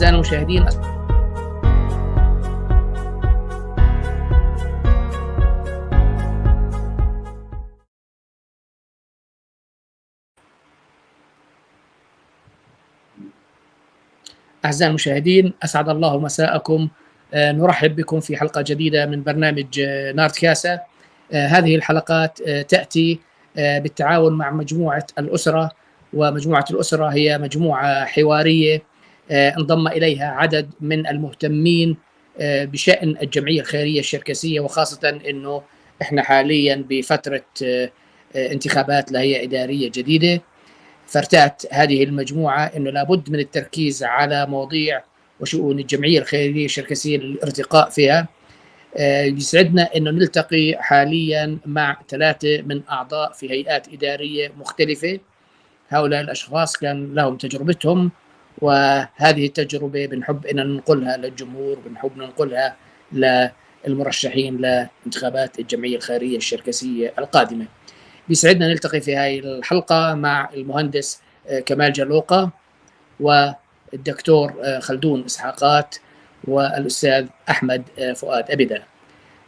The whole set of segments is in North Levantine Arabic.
أعزائنا المشاهدين، أعزائي المشاهدين، أسعد الله مساءكم. نرحب بكم في حلقة جديدة من برنامج نارت كاسة. هذه الحلقات تأتي بالتعاون مع مجموعة الأسرة، ومجموعة الأسرة هي مجموعة حوارية انضم إليها عدد من المهتمين بشأن الجمعية الخيرية الشركسية، وخاصة أنه إحنا حاليا بفترة انتخابات لهيئة إدارية جديدة. فارتأت هذه المجموعة أنه لابد من التركيز على مواضيع وشؤون الجمعية الخيرية الشركسية للارتقاء فيها. يسعدنا أنه نلتقي حاليا مع 3 من أعضاء في هيئات إدارية مختلفة. هؤلاء الأشخاص كان لهم تجربتهم، وهذه التجربة بنحب أن ننقلها للجمهور، بنحب ننقلها للمرشحين لانتخابات الجمعية الخيرية الشركسية القادمة. بيسعدنا نلتقي في هذه الحلقة مع المهندس كمال جلوقة، والدكتور خلدون إسحاقات، والأستاذ أحمد فؤاد أبدا.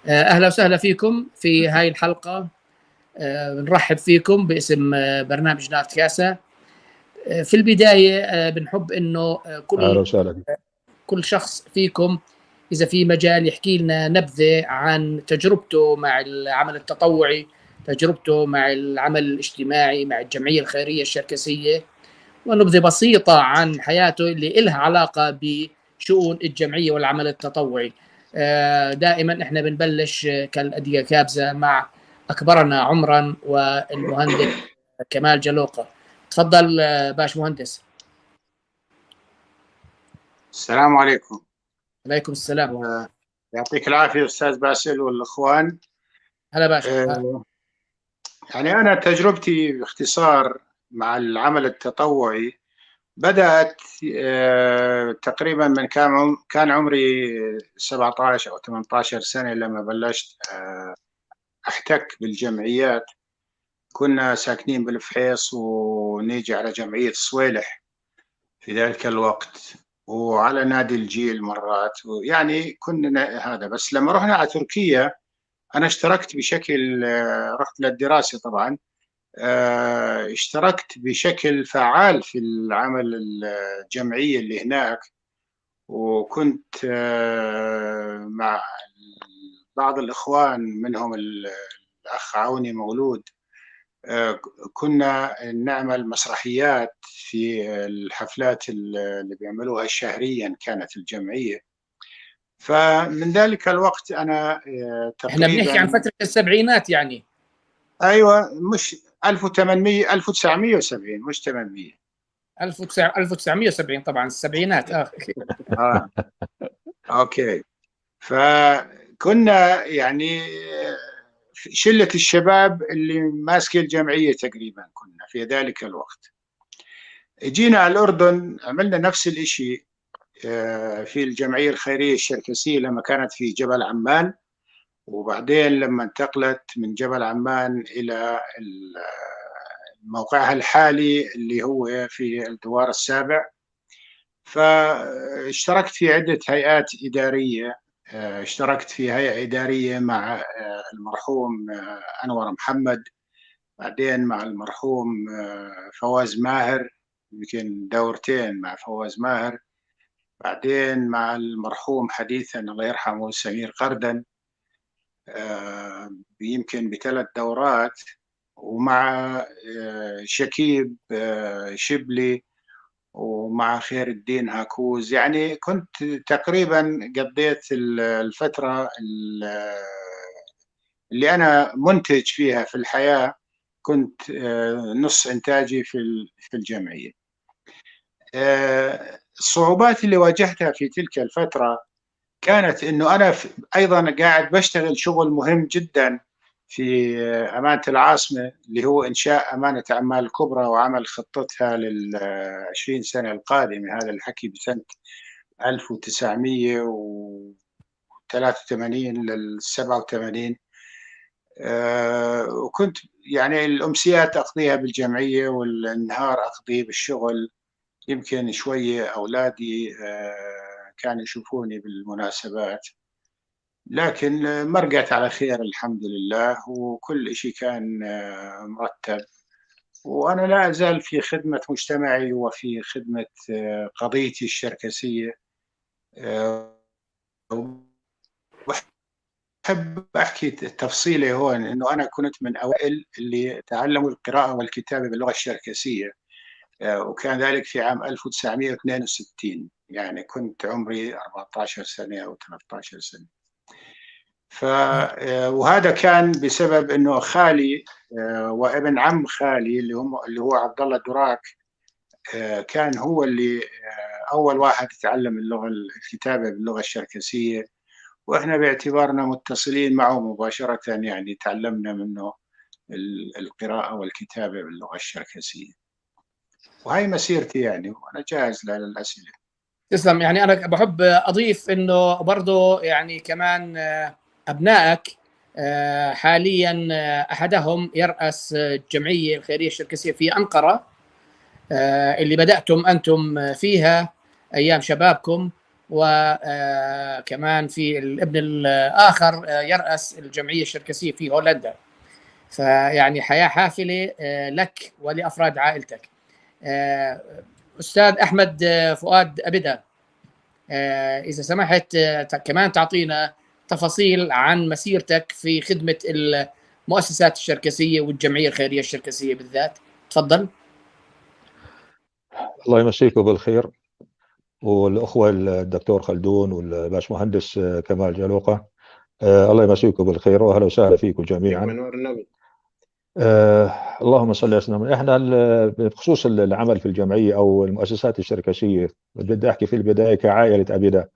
أهلا وسهلا فيكم في هاي الحلقة. بنرحب فيكم باسم برنامج نارت كاسة. في البداية بنحب إنه كل شخص فيكم إذا في مجال يحكي لنا نبذة عن تجربته مع العمل التطوعي، تجربته مع العمل الاجتماعي، مع الجمعية الخيرية الشركسية، ونبذة بسيطة عن حياته اللي إلها علاقة بشؤون الجمعية والعمل التطوعي. دائما إحنا بنبلش كالأدية كابزة مع أكبرنا عمرا والمهندس كمال جلوقة. تفضل باش مهندس. السلام عليكم. عليكم السلام. يعطيك العافية أستاذ باسل والإخوان. هلا باشا. يعني أنا تجربتي باختصار مع العمل التطوعي بدأت تقريبا من كان عمري 17 أو 18 سنة لما بلشت أحتك بالجمعيات. كنا ساكنين بالفحيص ونيجي على جمعية صويلح في ذلك الوقت، وعلى نادي الجيل مرات، يعني كنا هذا. بس لما رحنا على تركيا أنا اشتركت بشكل، رحت للدراسة طبعا، اشتركت بشكل فعال في العمل الجمعية اللي هناك، وكنت مع بعض الإخوان منهم الأخ عوني مولود، كنا نعمل مسرحيات في الحفلات اللي بيعملوها شهريا كانت الجمعية. فمن ذلك الوقت أنا تقريبا، احنا بنحكي عن فترة السبعينات يعني. أيوة، مش 1800 1970 مش 800، 1970 طبعا، السبعينات. أوكي. فكنا يعني شلة الشباب اللي ماسكة الجمعية تقريبا كنا في ذلك الوقت. جينا على الأردن عملنا نفس الإشي في الجمعية الخيرية الشركسية لما كانت في جبل عمان، وبعدين لما انتقلت من جبل عمان إلى موقعها الحالي اللي هو في الدوار السابع. فاشتركت في عدة هيئات إدارية، اشتركت في هيئة إدارية مع المرحوم أنور محمد، بعدين مع المرحوم فواز ماهر، يمكن دورتين مع فواز ماهر، بعدين مع المرحوم حديثا الله يرحمه سمير قردن، يمكن ب3 دورات، ومع شكيب شبلي، ومع خير الدين هاكوز. يعني كنت تقريبا قضيت الفترة اللي أنا منتج فيها في الحياة، كنت نص إنتاجي في الجمعية. الصعوبات اللي واجهتها في تلك الفترة كانت إنه أنا أيضا قاعد بشتغل شغل مهم جدا في أمانة العاصمة، اللي هو إنشاء أمانة عمان الكبرى وعمل خطتها لل20 سنة القادمة. هذا الحكي بسنة 1983 لل87. وكنت يعني الأمسيات أقضيها بالجمعية والنهار أقضيه بالشغل يمكن شوية أولادي كانوا يشوفوني بالمناسبات، لكن مرقت على خير الحمد لله، وكل شيء كان مرتب. وأنا لا أزال في خدمة مجتمعي وفي خدمة قضيتي الشركسية. بحب أحكي تفصيلي هون إنه أنا كنت من أوائل اللي تعلموا القراءة والكتابة باللغة الشركسية، وكان ذلك في عام 1962، يعني كنت عمري 14 سنة أو 13 سنة. وهذا كان بسبب إنه خالي وابن عم خالي اللي هو عبد الله دراك، كان هو اللي أول واحد تعلم اللغة الكتابة باللغة الشركسية، وإحنا باعتبارنا متصلين معه مباشرة يعني تعلمنا منه القراءة والكتابة باللغة الشركسية. وهي مسيرتي يعني، وأنا جاهز للأسئلة. تسلم. يعني أنا بحب أضيف إنه برضو يعني كمان أبنائك حاليا أحدهم يرأس الجمعية الخيرية الشركسية في أنقرة، اللي بدأتم أنتم فيها أيام شبابكم، وكمان في الابن الآخر يرأس الجمعية الشركسية في هولندا. فيعني حياة حافلة لك ولأفراد عائلتك. أستاذ أحمد فؤاد أبدا، إذا سمحت كمان تعطينا تفاصيل عن مسيرتك في خدمة المؤسسات الشركسية والجمعية الخيرية الشركسية بالذات. تفضل. الله يمسيكم بالخير، والأخوة الدكتور خلدون والباشمهندس كمال جالوقة، الله يمسيكم بالخير وأهلا وسهلا فيكم جميعا. اللهم صل على سيدنا. احنا بخصوص العمل في الجمعية أو المؤسسات الشركسية، بدي أحكي في البداية كعائلة أبدا.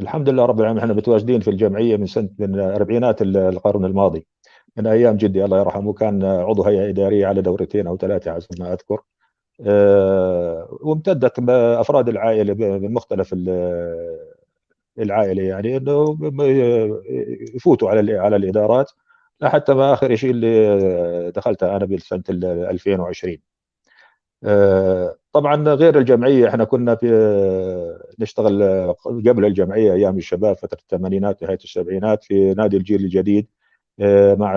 الحمد لله رب العالمين، احنا متواجدين في الجمعية من سنة من أربعينات القرن الماضي، من أيام جدي الله يرحمه، كان عضو هيئة إدارية على دورتين أو ثلاثة حسب ما أذكر. وامتدت أفراد العائلة من مختلف العائلة، يعني إنه يفوتوا على الإدارات لحتى ما آخر شيء اللي دخلتها أنا بسنة 2020. طبعا غير الجمعية احنا كنا في نشتغل قبل الجمعية أيام الشباب فترة الثمانينات نهاية السبعينات في نادي الجيل الجديد، مع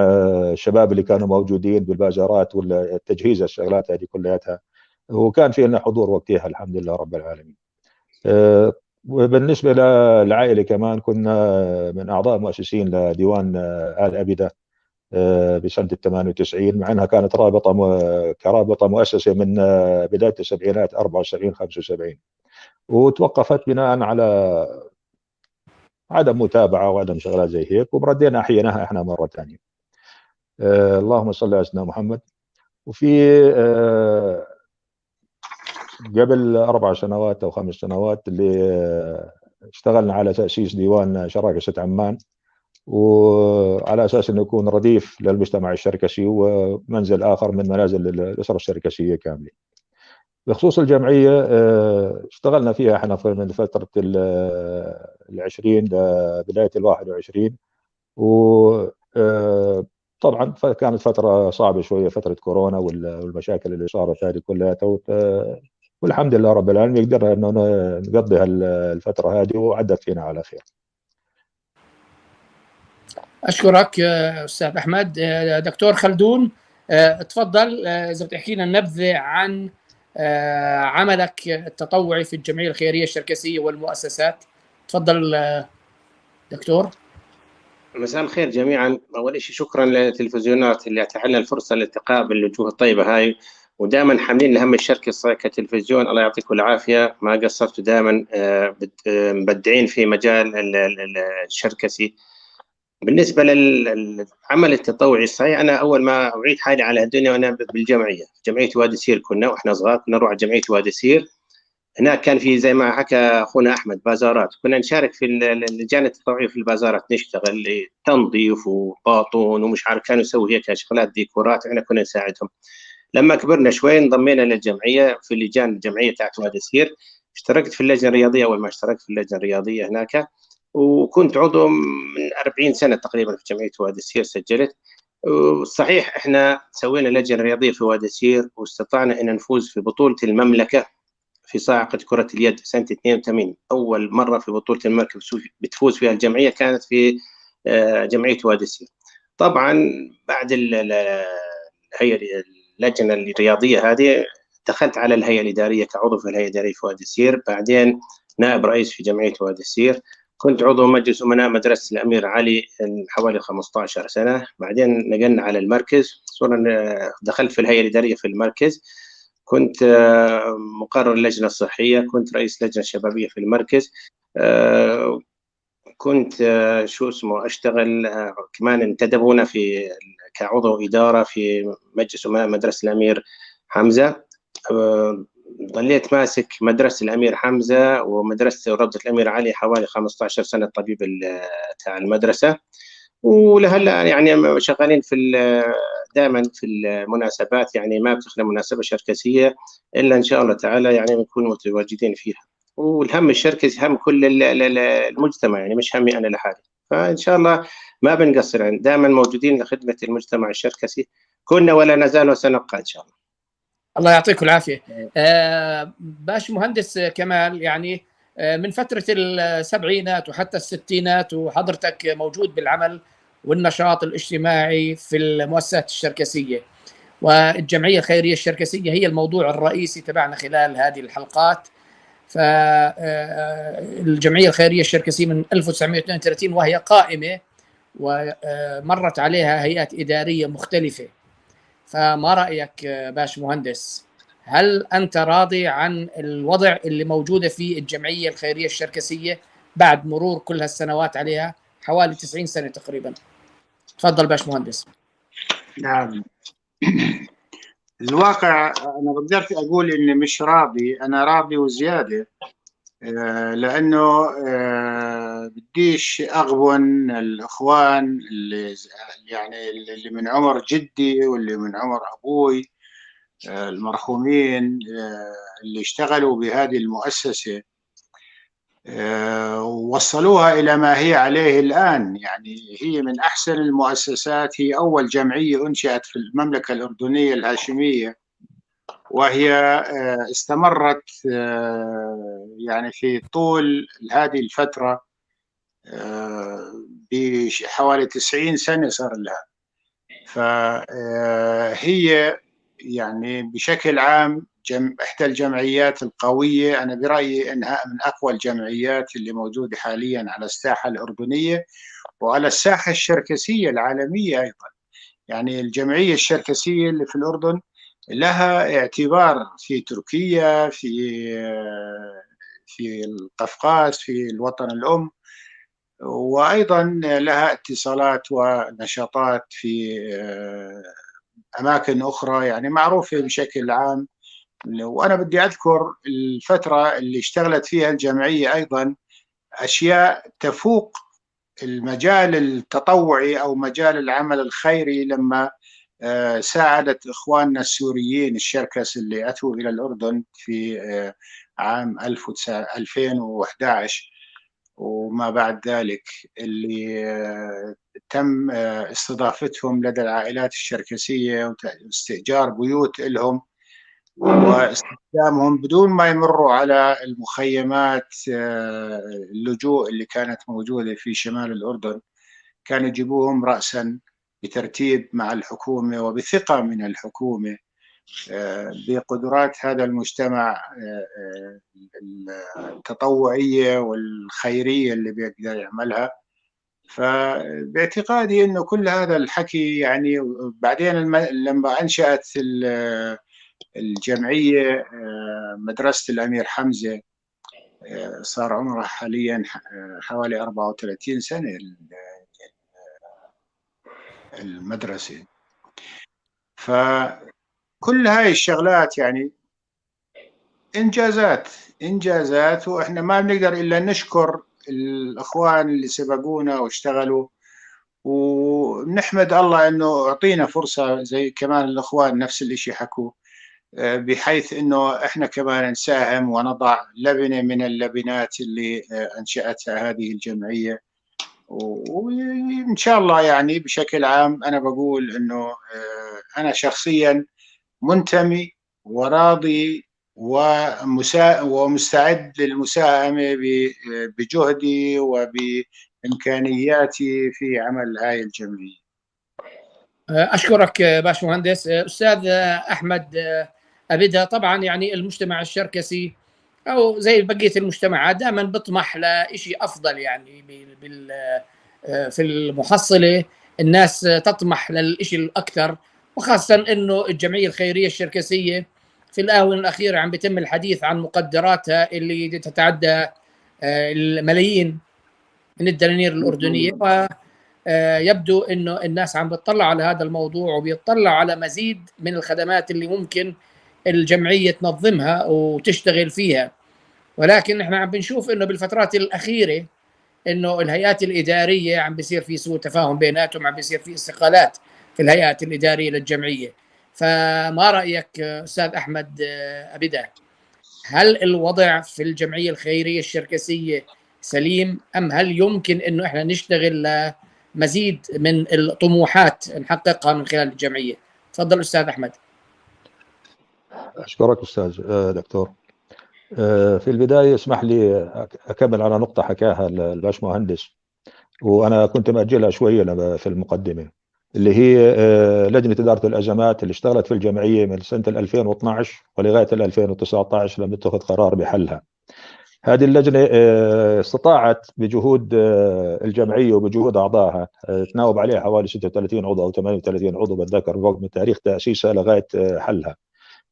الشباب اللي كانوا موجودين بالبازارات والتجهيز الشغلات هذه كلياتها، وكان في لنا حضور وقتها الحمد لله رب العالمين. وبالنسبة للعائلة كمان كنا من أعضاء مؤسسين لديوان آل أبدة بسنة 98، مع أنها كانت رابطة كرابطة مؤسسة من بداية السبعينات 74 75، وتوقفت بناء على عدم متابعة وعدم شغلات زي هيك، وبردينا أحييناها إحنا مرة ثانية. اللهم صل على سيدنا محمد. وفي قبل 4 سنوات أو 5 سنوات اللي اشتغلنا على تأسيس ديوان شراكسة عمان، وعلى أساس أنه يكون رديف للمجتمع الشركسي ومنزل آخر من منازل الأسرة الشركسية كاملة. بخصوص الجمعية اشتغلنا فيها احنا من فترة 20 لبداية 21، وطبعا كانت فترة صعبة شوية، فترة كورونا والمشاكل اللي صارت هذه كلها، والحمد لله رب العالمين قدرنا انه نقضي الفترة هذه وعدت فينا على خير. أشكرك أستاذ أحمد. دكتور خلدون، تفضل، إذا بتحكي لنا نبذة عن عملك التطوعي في الجمعية الخيرية الشركسية والمؤسسات. تفضل دكتور. مساء الخير جميعا. أول شيء شكرا للتلفزيونات اللي أتاح لنا الفرصة للالتقاء بالوجوه الطيبة هاي، ودائما حاملين لهم الشركة الصغيرة كتلفزيون، الله يعطيكم العافية، ما قصرتوا، دائما مبدعين في مجال الشركسي. بالنسبة للعمل التطوعي، الصحيح أنا أول ما أعيد حالي على الدنيا وأنا بالجمعية، جمعية وادي سير، كنا وإحنا صغار كنا نروح على جمعية وادي سير. هناك كان في زي ما حكى أخونا أحمد بازارات، كنا نشارك في اللجان التطوعية في البازارات، نشتغل تنظيف وباطون ومش عارف، كانوا يسووا هيك شغلات ديكورات، إحنا كنا نساعدهم. لما كبرنا شوي انضمينا للجمعية في لجان الجمعية تاعت وادي سير، اشتركت في اللجنة الرياضية. أول ما اشتركت في اللجنة الرياضية هناك، وكنت عضو من 40 سنة تقريبا في جمعية وادي سير، سجلت. وصحيح احنا سوينا لجنة رياضية في وادي سير، واستطعنا ان نفوز في بطولة المملكة في صاعقة كرة اليد سنة 82، أول مرة في بطولة المملكة بتفوز فيها الجمعية كانت في جمعية وادي السير. طبعا بعد الهيئة اللجنة الرياضية هذه دخلت على الهيئة الإدارية كعضو في الهيئة الإدارية في وادي السير، بعدين نائب رئيس في جمعية وادي السير، كنت عضو مجلس أمناء مدرسة الأمير علي حوالي 15 سنة، بعدين نقلنا على المركز، صرنا دخلت في الهيئة الإدارية في المركز، كنت مقرر اللجنة الصحية، كنت رئيس لجنة شبابية في المركز، كنت شو اسمه أشتغل كمان انتدبونا في كعضو إدارة في مجلس أمناء مدرسة الأمير حمزة. ضليت ماسك مدرسة الأمير حمزة ومدرسة روضة الأمير علي حوالي 15 سنة الطبيب تاع المدرسة، ولهلا يعني شغالين في دائما في المناسبات، يعني ما بتخلى مناسبة شركسية إلا إن شاء الله تعالى يعني بنكون متواجدين فيها. والهم الشركسي هم كل المجتمع، يعني مش همي أنا لحالي، فإن شاء الله ما بنقصر، يعني دائما موجودين لخدمة المجتمع الشركسي، كنا ولا نزال وسنبقى إن شاء الله. الله يعطيكم العافية. باش مهندس كمال، يعني من فترة السبعينات وحتى الستينات وحضرتك موجود بالعمل والنشاط الاجتماعي في المؤسسات الشركسية، والجمعية الخيرية الشركسية هي الموضوع الرئيسي تبعنا خلال هذه الحلقات. فالجمعية الخيرية الشركسية من 1932 وهي قائمة، ومرت عليها هيئات إدارية مختلفة. فما رأيك باش مهندس؟ هل أنت راضي عن الوضع اللي موجودة فيه الجمعية الخيرية الشركسية بعد مرور كل هالسنوات عليها، حوالي 90 سنة تقريبا؟ تفضل باش مهندس. نعم، الواقع أنا بقدرش أقول إني مش راضي، أنا راضي وزيادة، لأنه بديش أغبن الإخوان اللي يعني اللي من عمر جدي واللي من عمر أبوي المرحومين اللي اشتغلوا بهذه المؤسسة ووصلوها إلى ما هي عليه الآن. يعني هي من أحسن المؤسسات، هي أول جمعية أنشئت في المملكة الأردنية الهاشمية، وهي استمرت يعني في طول هذه الفترة بحوالي 90 سنة صار لها. فهي يعني بشكل عام إحدى الجمعيات القوية، أنا برأيي أنها من أقوى الجمعيات اللي موجودة حاليا على الساحة الأردنية وعلى الساحة الشركسية العالمية أيضا. يعني الجمعية الشركسية اللي في الأردن لها اعتبار في تركيا، في القفقاز، في الوطن الأم، وأيضا لها اتصالات ونشاطات في أماكن أخرى، يعني معروفة بشكل عام. وأنا بدي أذكر الفترة اللي اشتغلت فيها الجمعية أيضا أشياء تفوق المجال التطوعي أو مجال العمل الخيري، لما ساعدت إخواننا السوريين الشركس اللي أتوا إلى الأردن في عام 2011 وما بعد ذلك، اللي تم استضافتهم لدى العائلات الشركسية واستئجار بيوت لهم واستخدامهم بدون ما يمروا على المخيمات اللجوء اللي كانت موجودة في شمال الأردن. كانوا يجيبوهم رأسا بترتيب مع الحكومة وبثقة من الحكومة بقدرات هذا المجتمع التطوعية والخيرية اللي بيقدر يعملها. فباعتقادي أنه كل هذا الحكي يعني بعدين لما أنشأت الجمعية مدرسة الأمير حمزة، صار عمرها حاليا حوالي 34 سنة المدرسة. فكل هاي الشغلات يعني إنجازات إنجازات، وإحنا ما بنقدر إلا نشكر الأخوان اللي سبقونا واشتغلوا، ونحمد الله إنه أعطينا فرصة زي كمان الأخوان نفس الإشي حكوا، بحيث إنه إحنا كمان نساهم ونضع لبنة من اللبنات اللي أنشأتها هذه الجمعية. وإن شاء الله يعني بشكل عام أنا بقول إنه أنا شخصيا منتمي وراضي ومستعد للمساهمة بجهدي وبإمكانياتي في عمل هاي الجمعية. أشكرك باشمهندس. أستاذ أحمد أبدا، طبعا يعني المجتمع الشركسي أو زي بقية المجتمعات دائما بيطمح لشيء أفضل، يعني في المحصلة الناس تطمح للشيء الأكثر، وخاصة أنه الجمعية الخيرية الشركسية في الآونة الأخيرة عم بيتم الحديث عن مقدراتها اللي تتعدى الملايين من الدنانير الأردنية، ويبدو أنه الناس عم بتطلع على هذا الموضوع وبيطلع على مزيد من الخدمات اللي ممكن الجمعية تنظمها وتشتغل فيها. ولكن احنا عم بنشوف انه بالفترات الأخيرة انه الهيئات الإدارية عم بيصير في سوء تفاهم بيناتهم، عم بيصير في استقالات في الهيئات الإدارية للجمعية. فما رأيك أستاذ أحمد أبدا، هل الوضع في الجمعية الخيرية الشركسية سليم، أم هل يمكن أنه إحنا نشتغل لمزيد من الطموحات نحققها من خلال الجمعية؟ تفضل أستاذ أحمد. أشكرك أستاذ دكتور. في البداية اسمح لي أكمل على نقطة حكاها الباشمهندس، وأنا كنت مأجلها شوية في المقدمة، اللي هي لجنة إدارة الأزمات اللي اشتغلت في الجمعية من سنة 2012 ولغاية 2019 لم يتخذ قرار بحلها. هذه اللجنة استطاعت بجهود الجمعية وبجهود أعضائها، تناوب عليها حوالي 36 عضو أو 38 عضو بتذكر من تاريخ تأسيسها لغاية حلها،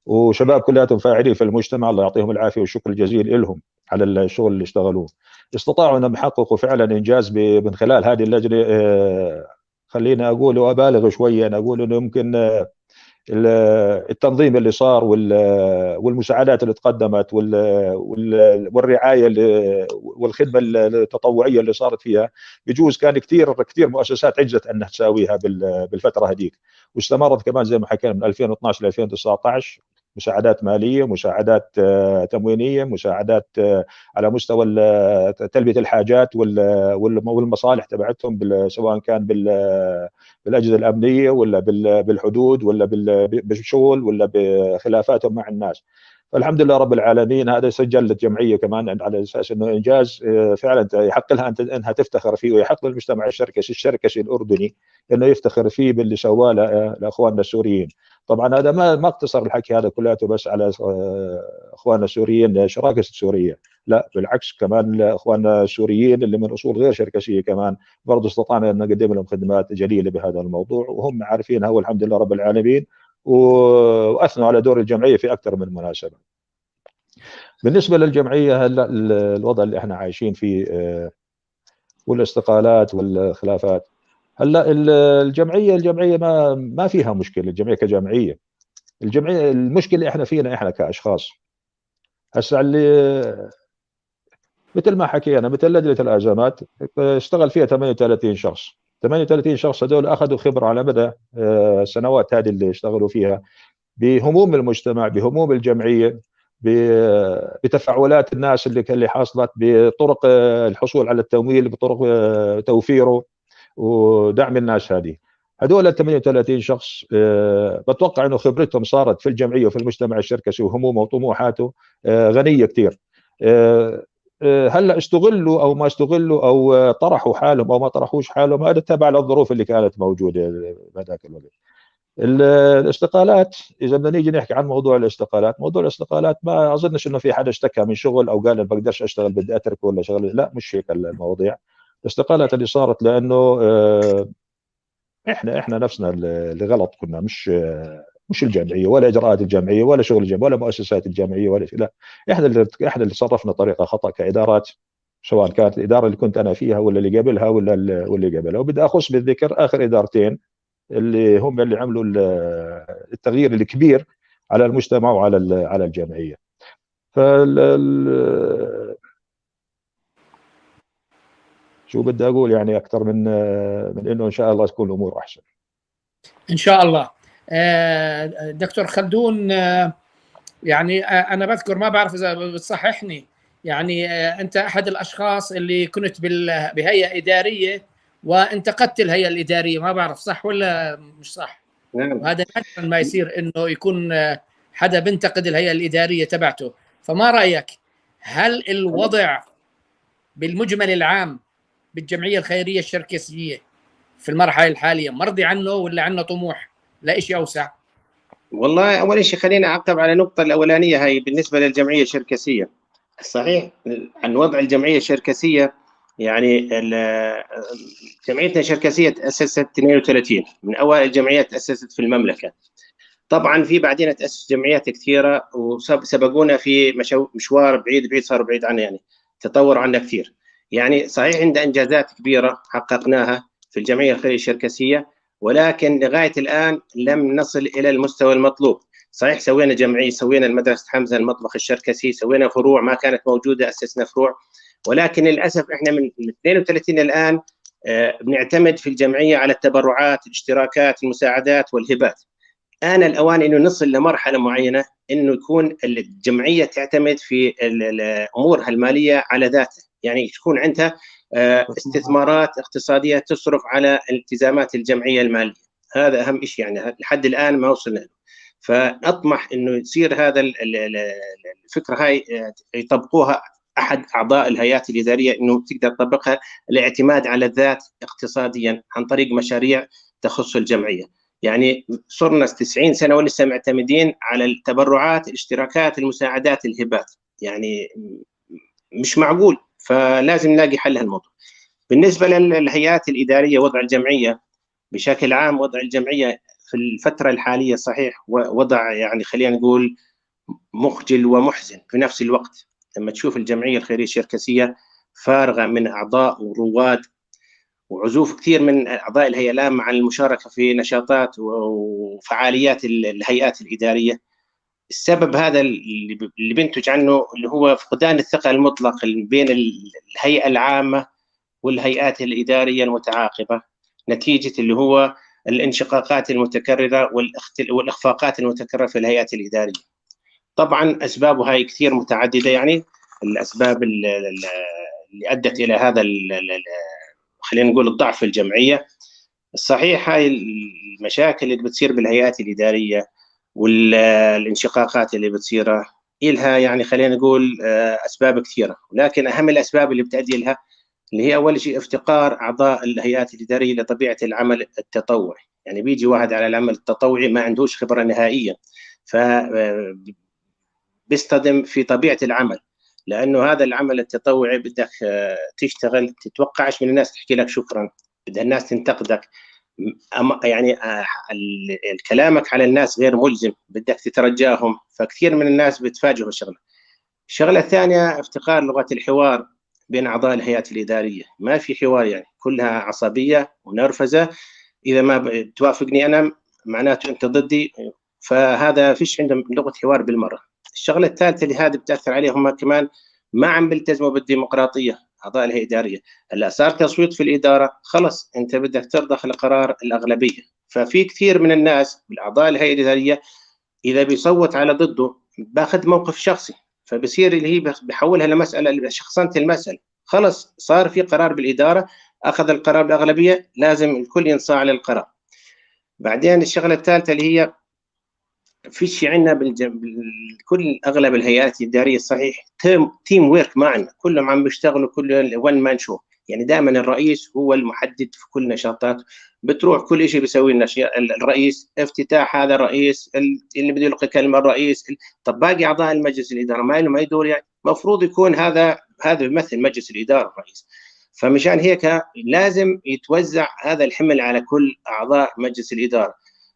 وشباب كلياتهم فاعلين في المجتمع، الله يعطيهم العافية والشكر الجزيل لهم على الشغل اللي اشتغلوه. استطاعوا أنهم يحققوا فعلا إنجاز من خلال هذه اللجنة. خلينا أقول وأبالغ شوية، أنا أقول أنه يمكن التنظيم اللي صار والمساعدات اللي تقدمت والرعاية والخدمة التطوعية اللي صارت فيها، بجوز كان كثير كثير مؤسسات عجزت أنها تساويها بالفترة هذيك، واستمرت كمان زي ما حكينا من 2012 ل 2019 مساعدات مالية، مساعدات تموينية، مساعدات على مستوى تلبية الحاجات والمصالح تبعتهم، سواء كان بالأجهزة الأمنية ولا بالحدود ولا بالشغل ولا بخلافاتهم مع الناس. فالحمد لله رب العالمين، هذا سجل الجمعية كمان على أساس أنه إنجاز فعلا يحق لها أنها تفتخر فيه، ويحق للمجتمع الشركسي الأردني أنه يفتخر فيه باللي سواه لأخواننا السوريين. طبعا هذا ما اقتصر الحكي هذا كلياته بس على اخواننا السوريين شراكسة سوريا، لا بالعكس كمان اخواننا السوريين اللي من اصول غير شركسيه كمان برضه استطعنا ان نقدم لهم خدمات جليلة بهذا الموضوع، وهم عارفينها والحمد لله رب العالمين، واثنوا على دور الجمعية في اكثر من مناسبة. بالنسبة للجمعية هلا الوضع اللي احنا عايشين فيه والاستقالات والخلافات، هلا الجمعية ما فيها مشكلة، الجمعية كجمعية، الجمعية المشكلة احنا فينا احنا كاشخاص. هسه اللي مثل ما حكينا، مثل لجنة الازمات اشتغل فيها 38 شخص، 38 شخص هذول اخذوا خبره على مدى السنوات هذه اللي اشتغلوا فيها بهموم المجتمع، بهموم الجمعية، بتفاعلات الناس اللي حصلت، بطرق الحصول على التمويل، بطرق توفيره ودعم الناس هذه. هذول ال 38 شخص بتوقع انه خبرتهم صارت في الجمعية وفي المجتمع الشركسي وهمومه وطموحاته غنية كثير. هلا استغلوا او ما استغلوا او طرحوا حالهم او ما طرحوش حالهم، هذا تبع للظروف اللي كانت موجودة بهذاك الوقت. الاستقالات، اذا بدنا نيجي نحكي عن موضوع الاستقالات، موضوع الاستقالات ما اظنش انه في حدا اشتكى من شغل او قال انا بقدرش اشتغل بدي اترك ولا شغل، لا مش هيك المواضيع. الاستقالات اللي صارت لانه احنا نفسنا اللي غلط كنا، مش الجمعية ولا اجراءات الجمعية ولا شغل الجمعية ولا مؤسسات الجمعية ولا شيء، لا احنا اللي تصرفنا طريقه خطا كادارات، سواء كانت الادارة اللي كنت انا فيها ولا اللي قبلها ولا اللي قبلها. وبدي اخص بالذكر اخر ادارتين اللي هم اللي عملوا التغيير الكبير على المجتمع وعلى على الجمعية. فال شو بدي اقول يعني اكثر من انه ان شاء الله تكون الامور احسن ان شاء الله. دكتور خلدون، يعني انا بذكر، ما بعرف اذا بتصححني، يعني انت احد الاشخاص اللي كنت بهيئة ادارية وانتقدت الهيئة الادارية، ما بعرف صح ولا مش صح؟ وهذا نادرا ما يصير انه يكون حدا بنتقد الهيئة الادارية تبعته. فما رايك، هل الوضع بالمجمل العام بالجمعيه الخيرية الشركسيه في المرحلة الحالية مرضي عنه، ولا عندنا طموح لشيء اوسع؟ والله اول شيء خلينا اعقب على النقطة الاولانية هاي بالنسبة للجمعية الشركسيه. صحيح عن وضع الجمعية الشركسيه، يعني جمعيتنا الشركسيه تاسست 32، من اوائل الجمعيات تاسست في المملكة. طبعا في بعدين تاسس جمعيات كثيرة وسبقونا في مشوار بعيد بعيد، صاروا بعيد عنا، يعني تطور عنا كثير. يعني صحيح عندنا انجازات كبيرة حققناها في الجمعية الخيرية الشركسيه، ولكن لغاية الان لم نصل الى المستوى المطلوب. صحيح سوينا جمعية، سوينا المدرسة حمزة، المطبخ الشركسي، سوينا فروع ما كانت موجودة، اسسنا فروع، ولكن للاسف احنا من 32 الان بنعتمد في الجمعية على التبرعات، الاشتراكات، المساعدات والهبات. آن الأوان إنه نصل لمرحلة معينة إنه يكون الجمعية تعتمد في أمورها المالية على ذاتها، يعني تكون عندها استثمارات اقتصادية تصرف على التزامات الجمعية المالية. هذا أهم شيء، يعني لحد الآن ما وصلنا له. فأطمح إنه يصير هذا الفكرة هاي يطبقوها أحد أعضاء الهيئات الإدارية، إنه تقدر تطبقها، الاعتماد على الذات اقتصاديا عن طريق مشاريع تخص الجمعية. يعني صرنا 90 سنة ولسه معتمدين على التبرعات، الاشتراكات، المساعدات، الهبات، يعني مش معقول، فلازم نلاقي حل لهالموضوع. بالنسبة للهيئات الإدارية، وضع الجمعية بشكل عام، وضع الجمعية في الفترة الحالية صحيح وضع يعني خلينا نقول مخجل ومحزن في نفس الوقت. لما تشوف الجمعية الخيرية الشركسية فارغة من أعضاء ورواد، وعزوف كثير من أعضاء الهيئة الآن عن المشاركة في نشاطات وفعاليات الهيئات الإدارية. السبب هذا اللي بينتج عنه اللي هو فقدان الثقة المطلق بين الهيئة العامة والهيئات الإدارية المتعاقبة، نتيجة اللي هو الانشقاقات المتكررة والإخفاقات المتكررة في الهيئات الإدارية. طبعا أسبابها هاي كثير متعددة، يعني الأسباب اللي أدت إلى هذا خلينا نقول الضعف في الجمعية. الصحيح هاي المشاكل اللي بتصير بالهيئات الإدارية والانشقاقات اللي بتصير إلها يعني خلينا نقول أسباب كثيرة، ولكن أهم الأسباب اللي بتأدي لها اللي هي أول شيء افتقار أعضاء الهيئات الإدارية لطبيعة العمل التطوعي. يعني بيجي واحد على العمل التطوعي ما عندوش خبرة نهائيا، ف بيصطدم في طبيعة العمل، لأنه هذا العمل التطوعي بدك تشتغل، تتوقعش من الناس تحكي لك شكرا، بدها الناس تنتقدك، يعني كلامك على الناس غير ملزم، بدك تترجاهم، فكثير من الناس بتفاجئوا بالشغله. الشغلة الثانية افتقار لغة الحوار بين اعضاء الهيئات الادارية، ما في حوار، يعني كلها عصبية ونرفزه، اذا ما توافقني انا معناته انت ضدي، فهذا فيش عندهم لغة حوار بالمرة. الشغلة الثالثة اللي هذه بتاثر عليهم كمان، ما عم بيلتزموا بالديمقراطية اعضاء الهيئة الادارية. هلا صار تصويت في الادارة، خلص انت بدك ترضخ لقرار الاغلبية، ففي كثير من الناس بالاعضاء الهيئة الادارية اذا بيصوت على ضده باخذ موقف شخصي، فبصير اللي هي بحولها لمسالة شخصنه المسالة. خلص صار في قرار بالادارة، اخذ القرار بالاغلبيه، لازم الكل ينصاع للقرار. بعدين الشغلة الثالثة اللي هي في شيء عندنا بكل اغلب الهيئات الادارية صحيح team work ما عندنا، كلهم عم بيشتغلوا كل one man show، يعني دائما الرئيس هو المحدد في كل نشاطات، بتروح كل شيء بيسوي لنا الرئيس، افتتاح هذا الرئيس، اللي بده يلقي كلمة الرئيس. طب باقي اعضاء المجلس الادارة ما لهم اي دور، يعني المفروض يكون هذا بيمثل مجلس الادارة الرئيس. فمشان هيك لازم يتوزع هذا الحمل على كل اعضاء مجلس الادارة،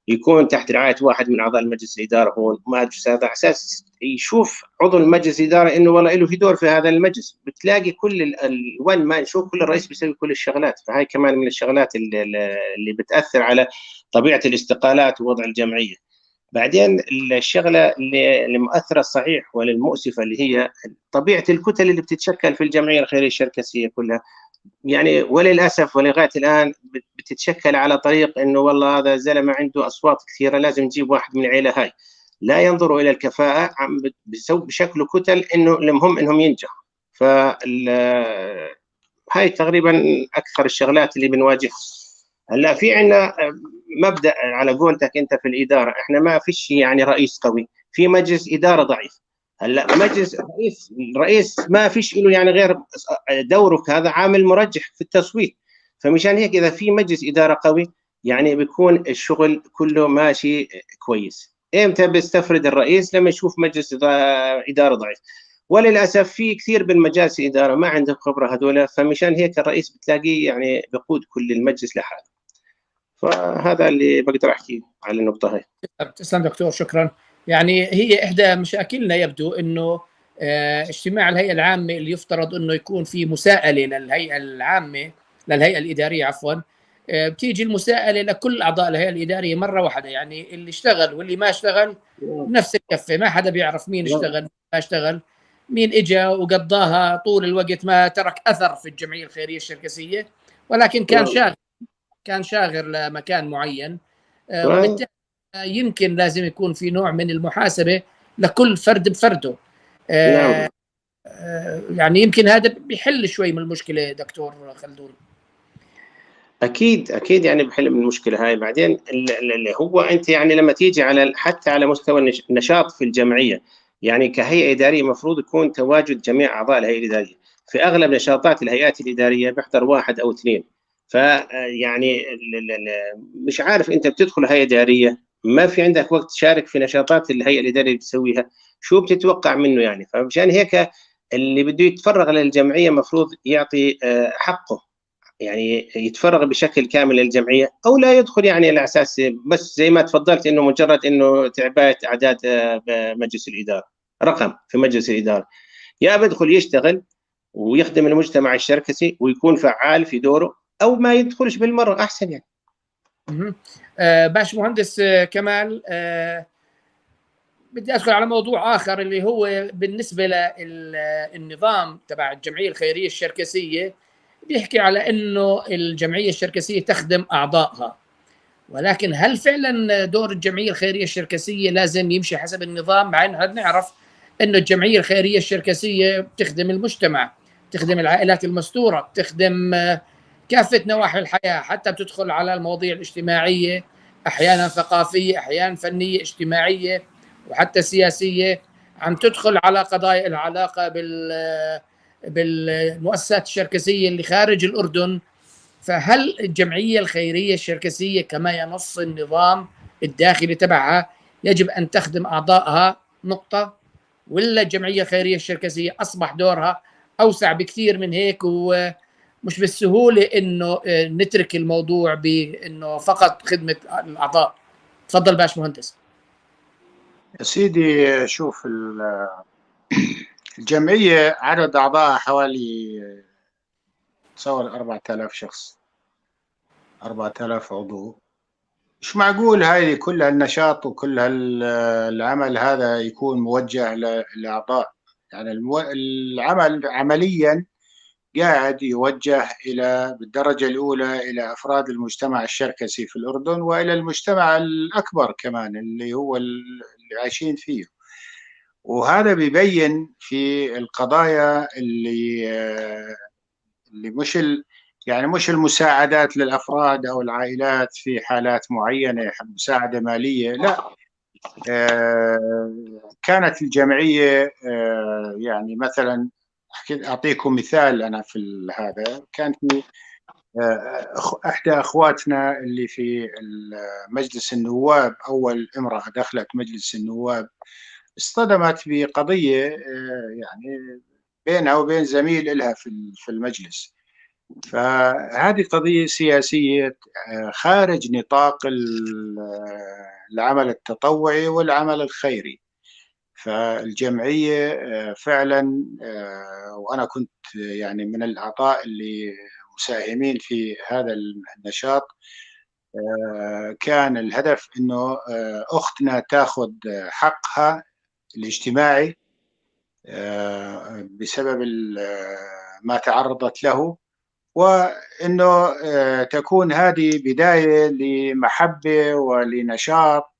يكون تحت رعاية واحد من اعضاء المجلس الادارة هون ما هذا على اساس يشوف عضو المجلس الادارة انه والله له في دور في هذا المجلس. بتلاقي كل ال one man show، كل الرئيس بيسوي كل الشغلات، فهاي كمان من الشغلات اللي بتاثر على طبيعة الاستقالات ووضع الجمعية. بعدين الشغلة اللي مؤثرة الصحيح وللمؤسفه اللي هي طبيعة الكتل اللي بتتشكل في الجمعية الخيرية الشركسيه كلها، يعني وللاسف ولغاية الان بتتشكل على طريق انه والله هذا زلمة عنده اصوات كثيرة لازم نجيب واحد من العيلة هاي، لا ينظروا الى الكفاءة، عم بشكلوا كتل انه المهم انهم ينجحوا. ف هاي تقريبا اكثر الشغلات اللي بنواجهها. هلا في عندنا مبدا على قولتك انت في الادارة، احنا ما فيش يعني رئيس قوي، في مجلس ادارة ضعيف. هلا مجلس الرئيس ما فيش له يعني غير دوره، هذا عامل مرجح في التصويت. فمشان هيك اذا في مجلس ادارة قوي يعني بيكون الشغل كله ماشي كويس. امتى بيستفرد الرئيس؟ لما يشوف مجلس ادارة ضعيف. وللاسف في كثير بالمجالس الادارة ما عندهم خبره هذول، فمشان هيك الرئيس بتلاقيه يعني بقود كل المجلس لحاله. فهذا اللي بقدر احكيه على النقطة هاي. تسلم دكتور، شكرا. يعني هي احدى مشاكلنا يبدو انه اجتماع الهيئة العامة اللي يفترض انه يكون في مساءله للهيئة العامة، للهيئة الادارية عفوا، بتيجي المساءلة لكل اعضاء الهيئة الادارية مرة واحدة، يعني اللي اشتغل واللي ما اشتغل نفس الكفة، ما حدا بيعرف مين اشتغل ما اشتغل، مين اجى وقضاها طول الوقت ما ترك اثر في الجمعية الخيرية الشركسيه، ولكن كان شاغر، كان شاغر لمكان معين، وبالتالي يمكن لازم يكون في نوع من المحاسبة لكل فرد بفرده. يعني يمكن هذا بيحل شوي من المشكلة دكتور خلدون. اكيد اكيد، يعني بحل من المشكلة هاي. بعدين اللي هو انت يعني لما تيجي على حتى على مستوى النشاط في الجمعية، يعني كهيئة ادارية المفروض يكون تواجد جميع اعضاء الهيئة الادارية. في اغلب نشاطات الهيئات الادارية بيحضر واحد او اثنين، فيعني مش عارف انت بتدخل هيئة ادارية ما في عندك وقت تشارك في نشاطات الهيئة الادارية اللي بتسويها، شو بتتوقع منه يعني؟ فمشان هيك اللي بده يتفرغ للجمعية المفروض يعطي حقه، يعني يتفرغ بشكل كامل للجمعية او لا يدخل يعني على اساس بس زي ما تفضلت انه مجرد انه تعبئة اعداد مجلس الادارة، رقم في مجلس الادارة. يا بدخل يشتغل ويخدم المجتمع الشركسي ويكون فعال في دوره، او ما يدخلش بالمرة احسن يعني. باش مهندس كمال، بدي ادخل على موضوع اخر اللي هو بالنسبة للنظام تبع الجمعية الخيرية الشركسيه، بيحكي على انه الجمعية الشركسيه تخدم اعضائها، ولكن هل فعلا دور الجمعية الخيرية الشركسيه لازم يمشي حسب النظام؟ مع انه بنعرف انه الجمعية الخيرية الشركسيه بتخدم المجتمع، بتخدم العائلات المستوره، بتخدم كافة نواحي الحياة، حتى بتدخل على المواضيع الاجتماعية، احيانا ثقافية، احيانا فنية، اجتماعية، وحتى سياسية، عم تدخل على قضايا العلاقة بالمؤسسات الشركسيه اللي خارج الاردن. فهل الجمعية الخيرية الشركسيه كما ينص النظام الداخلي تبعها يجب ان تخدم اعضائها نقطة، ولا الجمعية الخيرية الشركسيه اصبح دورها اوسع بكثير من هيك، ومش بالسهولة انه نترك الموضوع بانه فقط خدمة الاعضاء؟ تفضل باش مهندس. يا سيدي، شوف، الجمعية عدد أعضائها حوالي تصور 4000 شخص، 4000 عضو. مش معقول هاي كل هالنشاط وكل هالعمل هذا يكون موجه للأعضاء. يعني العمل عمليا قاعد يوجه إلى بالدرجة الأولى إلى أفراد المجتمع الشركسي في الأردن، وإلى المجتمع الأكبر كمان اللي هو اللي عايشين فيه. وهذا بيبين في القضايا اللي مش يعني مش المساعدات للأفراد أو العائلات في حالات معينة، مساعدة مالية، لا. كانت الجمعية يعني مثلا أعطيكم مثال، أنا في هذا كان في إحدى أخواتنا اللي في مجلس النواب، أول امرأة دخلت مجلس النواب، اصطدمت بقضية يعني بينها وبين زميل لها في المجلس. فهذه قضية سياسية خارج نطاق العمل التطوعي والعمل الخيري. فالجمعية فعلا، وأنا كنت يعني من الأعضاء اللي مساهمين في هذا النشاط، كان الهدف أنه أختنا تأخذ حقها الاجتماعي بسبب ما تعرضت له، وأنه تكون هذه بداية لمحبة ولنشاط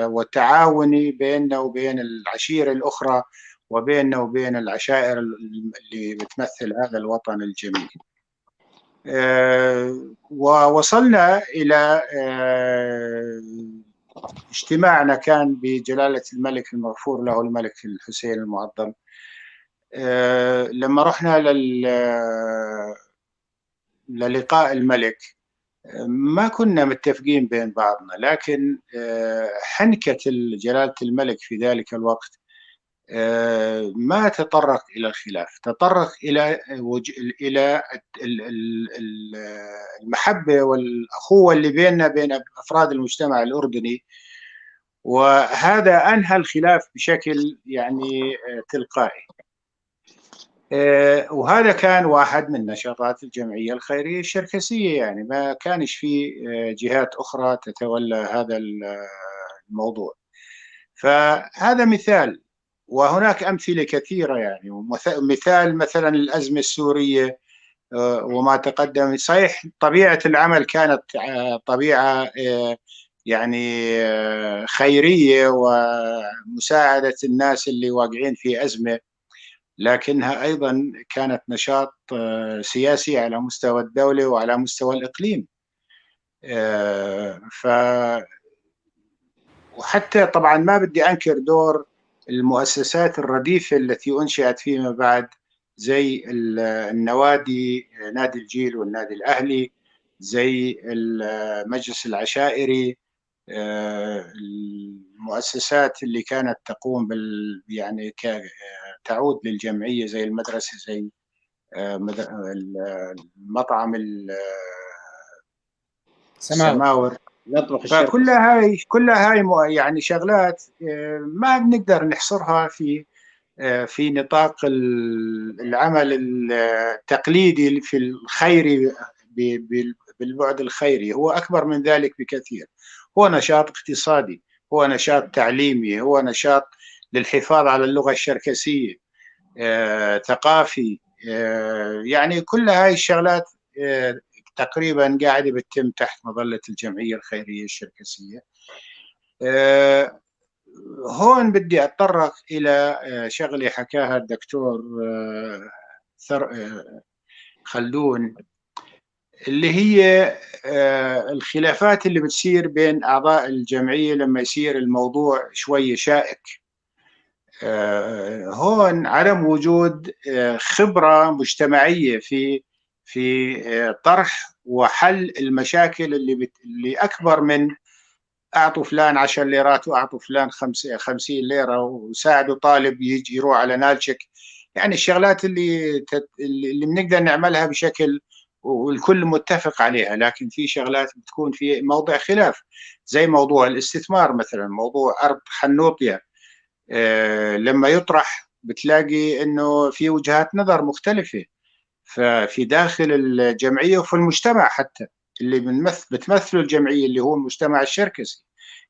والتعاون بيننا وبين العشيرة الأخرى وبيننا وبين العشائر اللي بتمثل هذا الوطن الجميل. ووصلنا إلى اجتماعنا كان بجلالة الملك المغفور له الملك الحسين المعظم، لما رحنا للقاء الملك ما كنا متفقين بين بعضنا، لكن حنكة جلالة الملك في ذلك الوقت ما تطرق إلى الخلاف، تطرق إلى المحبة والأخوة اللي بيننا بين أفراد المجتمع الأردني، وهذا أنهى الخلاف بشكل يعني تلقائي. وهذا كان واحد من نشاطات الجمعية الخيرية الشركسية، يعني ما كانش في جهات أخرى تتولى هذا الموضوع. فهذا مثال، وهناك أمثلة كثيرة يعني. ومثال مثلا الأزمة السورية وما تقدم، صحيح طبيعة العمل كانت طبيعة يعني خيرية ومساعدة الناس اللي واقعين في أزمة، لكنها أيضا كانت نشاط سياسي على مستوى الدولة وعلى مستوى الإقليم. ف وحتى طبعا ما بدي أنكر دور المؤسسات الرديفة التي أنشئت فيما بعد، زي النوادي، نادي الجيل والنادي الأهلي، زي المجلس العشائري، المؤسسات اللي كانت تقوم يعني تعود للجمعية، زي المدرسة، زي المطعم السماور. فكلها هاي كلها هاي يعني شغلات ما بنقدر نحصرها في نطاق العمل التقليدي في الخيري بالبعد الخيري، هو أكبر من ذلك بكثير. هو نشاط اقتصادي، هو نشاط تعليمي، هو نشاط للحفاظ على اللغة الشركسية، ثقافي، يعني كل هاي الشغلات تقريبا قاعدة بتتم تحت مظلة الجمعية الخيرية الشركسية. هون بدي أتطرق إلى شغلة حكاها الدكتور خلدون، اللي هي الخلافات اللي بتصير بين أعضاء الجمعية لما يصير الموضوع شوي شائك. هون عدم وجود خبرة مجتمعية في طرح وحل المشاكل اللي أكبر من أعطوا فلان 10 ليرات وأعطوا فلان 50 ليرة وساعدوا طالب يجي يروح على نالشك. يعني الشغلات اللي بنقدر نعملها بشكل والكل متفق عليها، لكن في شغلات بتكون في موضع خلاف، زي موضوع الاستثمار مثلا، موضوع أرض حنوطيا لما يطرح بتلاقي إنه في وجهات نظر مختلفة ففي داخل الجمعية وفي المجتمع حتى اللي بتمثله الجمعية اللي هو المجتمع الشركسي.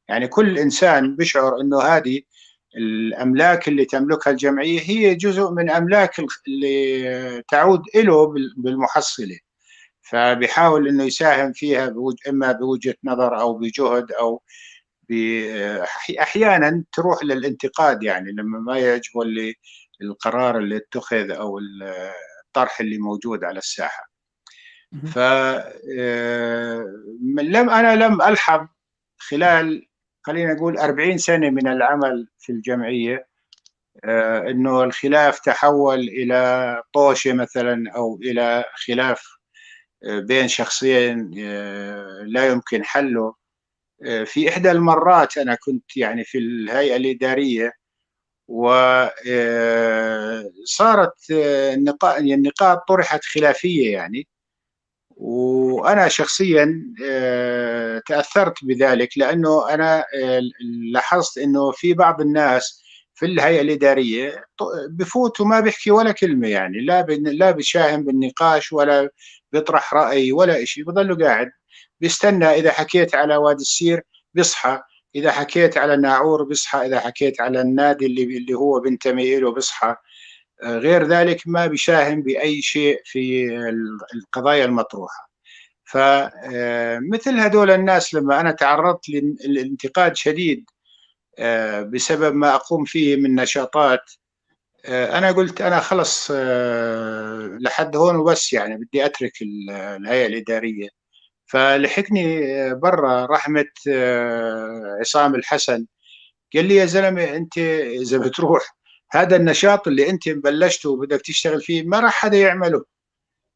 يعني كل إنسان بيشعر إنه هذه الأملاك اللي تملكها الجمعية هي جزء من أملاك اللي تعود له بالمحصلة، فبيحاول إنه يساهم فيها إما بوجهة نظر أو بجهد أو أحيانا تروح للانتقاد، يعني لما ما يعجبه اللي القرار اللي اتخذ أو الطرح اللي موجود على الساحة. ف أنا لم ألحظ خلال خلينا نقول 40 سنة من العمل في الجمعية إنه الخلاف تحول إلى طوشة مثلا أو إلى خلاف بين شخصين لا يمكن حله. في إحدى المرات أنا كنت يعني في الهيئة الإدارية، وصارت النقاط طرحت خلافية يعني، وأنا شخصيا تأثرت بذلك، لأنه أنا لاحظت أنه في بعض الناس في الهيئة الإدارية بفوت وما بيحكي ولا كلمة، يعني لا بيساهم بالنقاش ولا بيطرح رأي ولا إشي، بضله قاعد بيستنى. إذا حكيت على وادي السير بيصحى، إذا حكيت على الناعور بيصحى، إذا حكيت على النادي اللي هو بنتمي له بيصحى. غير ذلك ما بيساهم بأي شيء في القضايا المطروحة. فمثل هذول الناس لما أنا تعرضت للانتقاد شديد بسبب ما أقوم فيه من نشاطات، أنا قلت أنا خلص لحد هون وبس، يعني بدي أترك الهيئة الإدارية. فلحقني برا رحمة عصام الحسن، قال لي يا زلمة أنت إذا بتروح هذا النشاط اللي أنت بلشته وبدك تشتغل فيه ما راح حدا يعمله،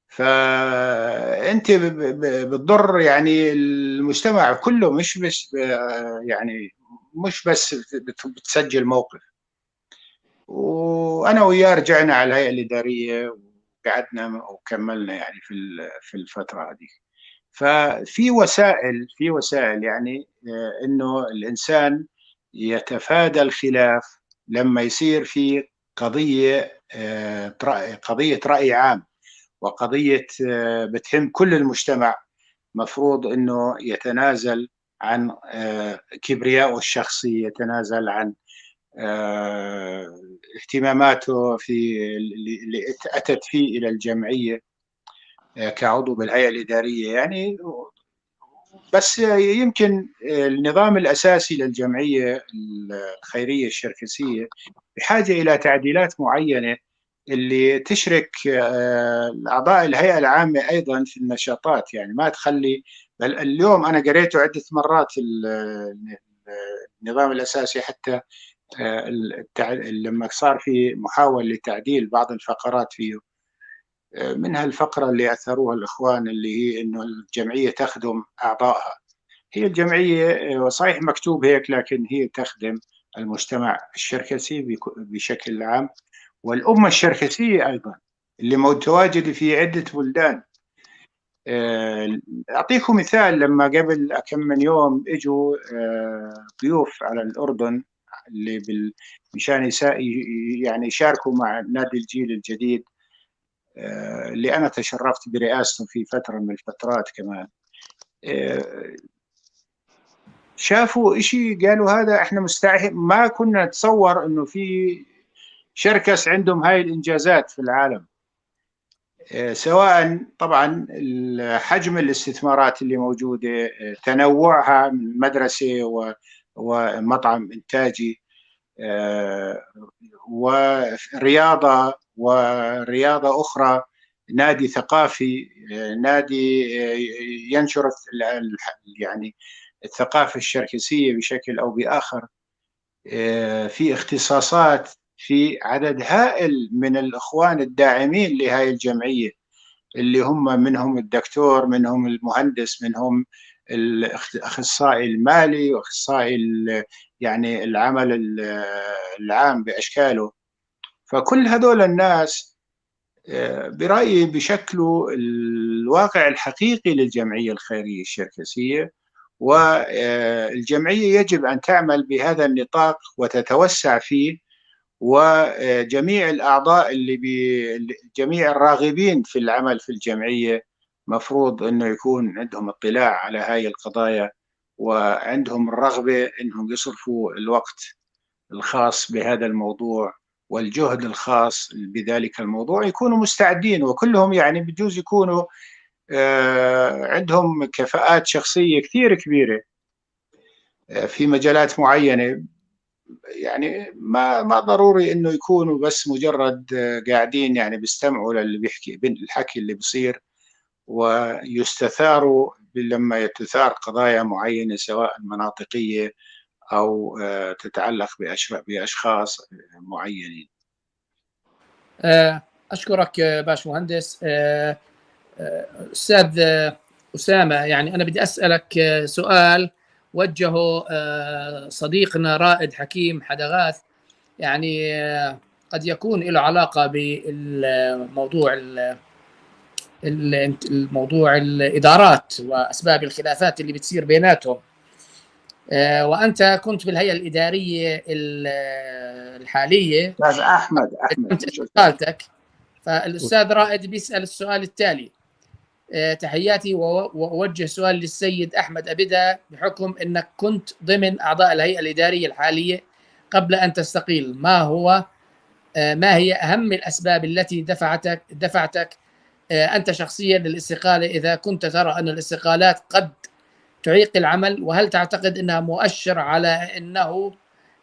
فأنت بتضر يعني المجتمع كله، مش بس يعني مش بس بتسجل موقف. وأنا وياه رجعنا على الهيئة الإدارية وقعدنا وكملنا يعني في الفترة هذه. ففي وسائل، في وسائل يعني إنه الإنسان يتفادى الخلاف لما يصير في قضية رأي عام وقضية بتهم كل المجتمع، مفروض إنه يتنازل عن كبريائه الشخصي، يتنازل عن اهتماماته في اللي أتت فيه إلى الجمعية كعضو بالهيئة الإدارية يعني. بس يمكن النظام الأساسي للجمعية الخيرية الشركسية بحاجة إلى تعديلات معينة اللي تشرك أعضاء الهيئة العامة أيضا في النشاطات، يعني ما تخلي. بل اليوم أنا قريته عدة مرات النظام الأساسي، حتى لما صار في محاولة لتعديل بعض الفقرات فيه، منها الفقرة اللي أثروها الإخوان اللي هي إنه الجمعية تخدم أعضائها. هي الجمعية صحيح مكتوب هيك، لكن هي تخدم المجتمع الشركسي بشكل عام والأمة الشركسية أيضا اللي متواجدة في عدة بلدان. أعطيكم مثال، لما قبل كم من يوم إجوا ضيوف على الأردن اللي مشان يعني يشاركوا مع نادي الجيل الجديد اللي أنا تشرفت برئاسته في فترة من الفترات كمان. شافوا إشي قالوا هذا إحنا مستحيل، ما كنا نتصور إنه في شركس عندهم هاي الإنجازات في العالم، سواء طبعا حجم الاستثمارات اللي موجودة، تنوعها من مدرسة ومطعم إنتاجي ورياضة ورياضة أخرى، نادي ثقافي، نادي ينشر يعني الثقافة الشركسية بشكل أو بآخر، في اختصاصات، في عدد هائل من الإخوان الداعمين لهذه الجمعية اللي هم منهم الدكتور، منهم المهندس، منهم الأخصائي المالي وأخصائي يعني العمل العام بأشكاله. فكل هذول الناس برأيي بشكلوا الواقع الحقيقي للجمعية الخيرية الشركسية، والجمعية يجب أن تعمل بهذا النطاق وتتوسع فيه، وجميع الأعضاء اللي جميع الراغبين في العمل في الجمعية مفروض أنه يكون عندهم اطلاع على هاي القضايا وعندهم الرغبة أنهم يصرفوا الوقت الخاص بهذا الموضوع والجهد الخاص بذلك الموضوع، يكونوا مستعدين، وكلهم يعني بجوز يكونوا عندهم كفاءات شخصية كثير كبيرة في مجالات معينة، يعني ما ضروري انه يكونوا بس مجرد قاعدين يعني بيستمعوا للي بيحكي الحكي اللي بصير ويستثاروا لما تثار قضايا معينة سواء مناطقية أو تتعلق بأشخاص معينين. أشكرك باش مهندس. أستاذ أسامة، يعني أنا بدي أسألك سؤال وجهه صديقنا رائد حكيم حدغاث، يعني قد يكون له علاقة بالموضوع الموضوع الإدارات وأسباب الخلافات اللي بتصير بيناتهم، وأنت كنت بالهيئة الإدارية الحالية أستاذ أحمد استقالتك. فالأستاذ رائد بيسأل السؤال التالي: تحياتي وأوجه سؤال للسيد أحمد أبدا، بحكم أنك كنت ضمن أعضاء الهيئة الإدارية الحالية قبل أن تستقيل، ما هي أهم الأسباب التي دفعتك أنت شخصيا للاستقالة، إذا كنت ترى أن الاستقالات قد تعيق العمل، وهل تعتقد أنها مؤشر على أنه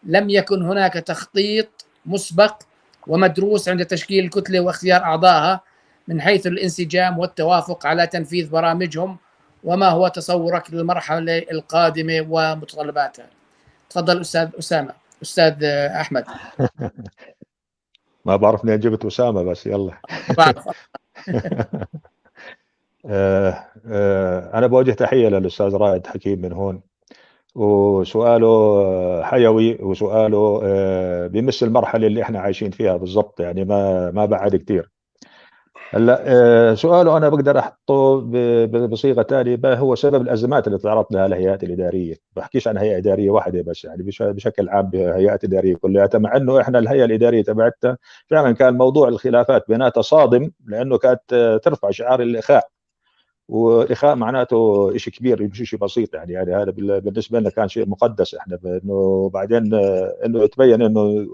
لم يكن هناك تخطيط مسبق ومدروس عند تشكيل الكتلة واختيار أعضائها من حيث الانسجام والتوافق على تنفيذ برامجهم وما هو تصورك للمرحلة القادمة ومتطلباتها؟ تفضل أستاذ أسامة. أستاذ أحمد. ما بعرف منين جبت أسامة، بس يلا. بعرف. أنا بوجه تحية للأستاذ رائد حكيم من هون، وسؤاله حيوي، وسؤاله بيمس المرحلة اللي احنا عايشين فيها بالضبط، يعني ما بعد كثير. هلا سؤاله انا بقدر احطه بصيغة ثانية، ما هو سبب الازمات اللي تعرض لها الهيئات الادارية؟ بحكيش عن هيئة ادارية واحدة بس، يعني بشكل عام بهيئات ادارية كلها، مع انه احنا الهيئة الادارية تبعتنا فعلا كان موضوع الخلافات بيناتها صادم، لانه كانت ترفع شعار الاخاء، والاخاء معناته شيء كبير مش شيء بسيط، يعني هذا بالنسبة لنا كان شيء مقدس احنا، انه بعدين انه تبين انه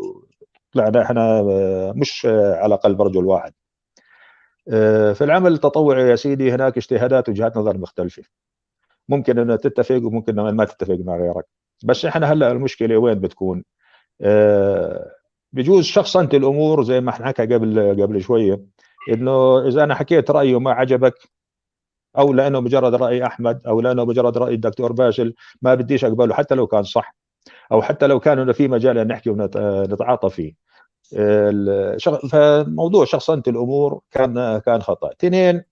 طلعنا احنا مش على قلب رجل واحد. في العمل التطوعي يا سيدي هناك اجتهادات وجهات نظر مختلفة، ممكن انه تتفق وممكن ما تتفق مع غيرك، بس احنا هلا المشكلة وين بتكون؟ بجوز شخصنت الامور زي ما حكى قبل شوية، انه اذا انا حكيت رايي وما عجبك، او لانه مجرد راي احمد، او لانه مجرد راي الدكتور باسل، ما بديش اقبله حتى لو كان صح، او حتى لو كان انه في مجال نحكي ونتعاطى فيه. فموضوع شخصنة الامور كان خطا. اثنين،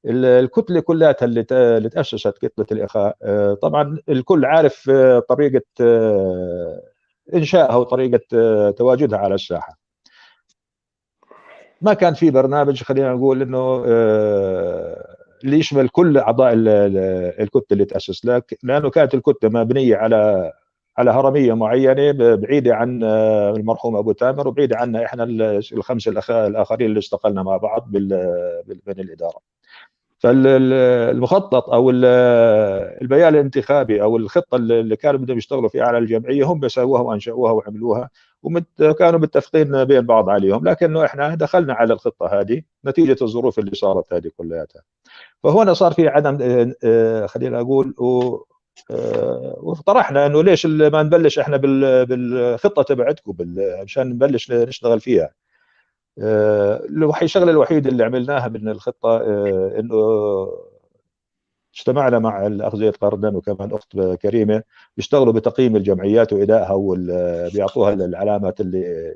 الكتلة كلها اللي تاسست كتلة الاخاء، طبعا الكل عارف طريقه انشائها وطريقه تواجدها على الساحة. ما كان في برنامج، خلينا نقول انه اللي يشمل كل اعضاء الكتلة اللي تاسس لك، لانه كانت الكتلة مبنية على هرميه معينة بعيدة عن المرحوم ابو تامر، وبعيدة عنا احنا الخمسة الاخرين اللي استقلنا مع بعض من الادارة. فالمخطط او البيان الانتخابي او الخطة اللي كانوا بدهم يشتغلوا فيها على الجمعية هم سووها وانشأوها وعملوها، وكانوا متفقين بين بعض عليهم، لكنه احنا دخلنا على الخطة هذه نتيجة الظروف اللي صارت هذه كلياتها. فهنا صار في عدم، خلينا اقول، وطرحنا انه ليش ما نبلش احنا بالخطة تبعتكم مشان نبلش نشتغل فيها. الشغلة الوحيدة اللي عملناها من الخطة انه اجتمعنا مع الاخ زيد قردن وكمان اخت كريمة، بيشتغلوا بتقييم الجمعيات وادائها وبيعطوها العلامات اللي،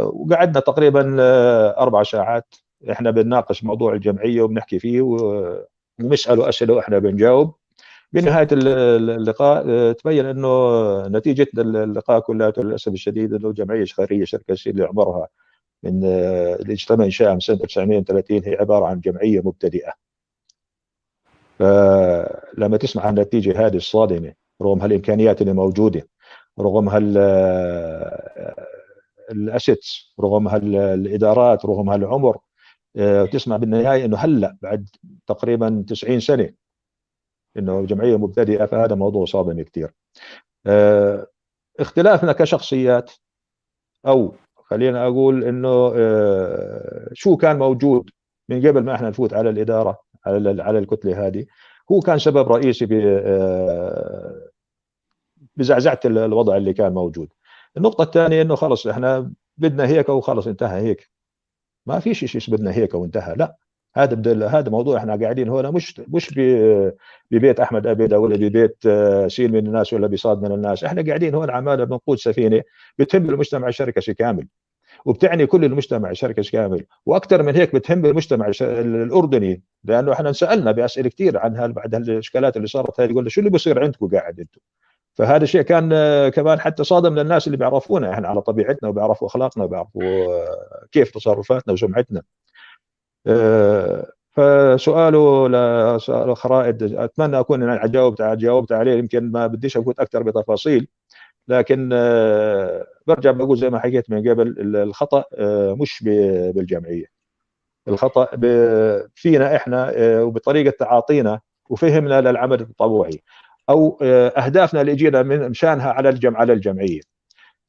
وقعدنا تقريبا 4 ساعات احنا بنناقش موضوع الجمعية وبنحكي فيه وبنساله اسئلة واحنا بنجاوب. بنهاية اللقاء تبين انه نتيجة اللقاء كلها للاسف الشديد انه جمعية خيرية شركسيه اللي عمرها من اللي اجتمع انشائها من سنة 1930 هي عبارة عن جمعية مبتدئة. فلما تسمع عن النتيجة هذه الصادمه، رغم هالامكانيات اللي موجودة، رغم هال الاسيتس، رغم هالادارات، رغم هالعمر، وتسمع بالنهاية انه هلا بعد تقريبا 90 سنة انه جمعية مبتدئة، فهذا موضوع صادم كثير. اختلافنا كشخصيات، او خلينا اقول انه شو كان موجود من قبل ما احنا نفوت على الادارة على الكتلة هذه، هو كان سبب رئيسي بزعزعه الوضع اللي كان موجود. النقطة الثانية انه خلص احنا بدنا هيك وخلص انتهى هيك، ما في شيء بدنا هيك وانتهى، لا، هذا موضوع احنا قاعدين هنا مش ببيت احمد ابيده ولا ببيت سين من الناس ولا بصاد من الناس، احنا قاعدين هون عماله بنقود سفينة بتهم المجتمع الشركسي كامل، وبتعني كل المجتمع الشركسي كامل، واكثر من هيك بتهم المجتمع الاردني، لانه احنا انسالنا باسئلة كثير عن بعد هالاشكالات اللي صارت هذه، قلنا شو اللي بيصير عندكم قاعد انتم؟ فهذا الشيء كان كمان حتى صادم للناس اللي بيعرفونا احنا على طبيعتنا وبيعرفوا اخلاقنا وبيعرفوا كيف تصرفاتنا وسمعتنا. فسؤاله لسؤال رائد اتمنى اكون انا جاوبت عليه، يمكن ما بديش افوت اكثر بتفاصيل، لكن برجع بقول زي ما حكيت من قبل، الخطا مش بالجمعيه، الخطا فينا احنا وبطريقة تعاطينا وفهمنا للعمل التطوعي او اهدافنا اللي اجينا من مشانها على الجمعية.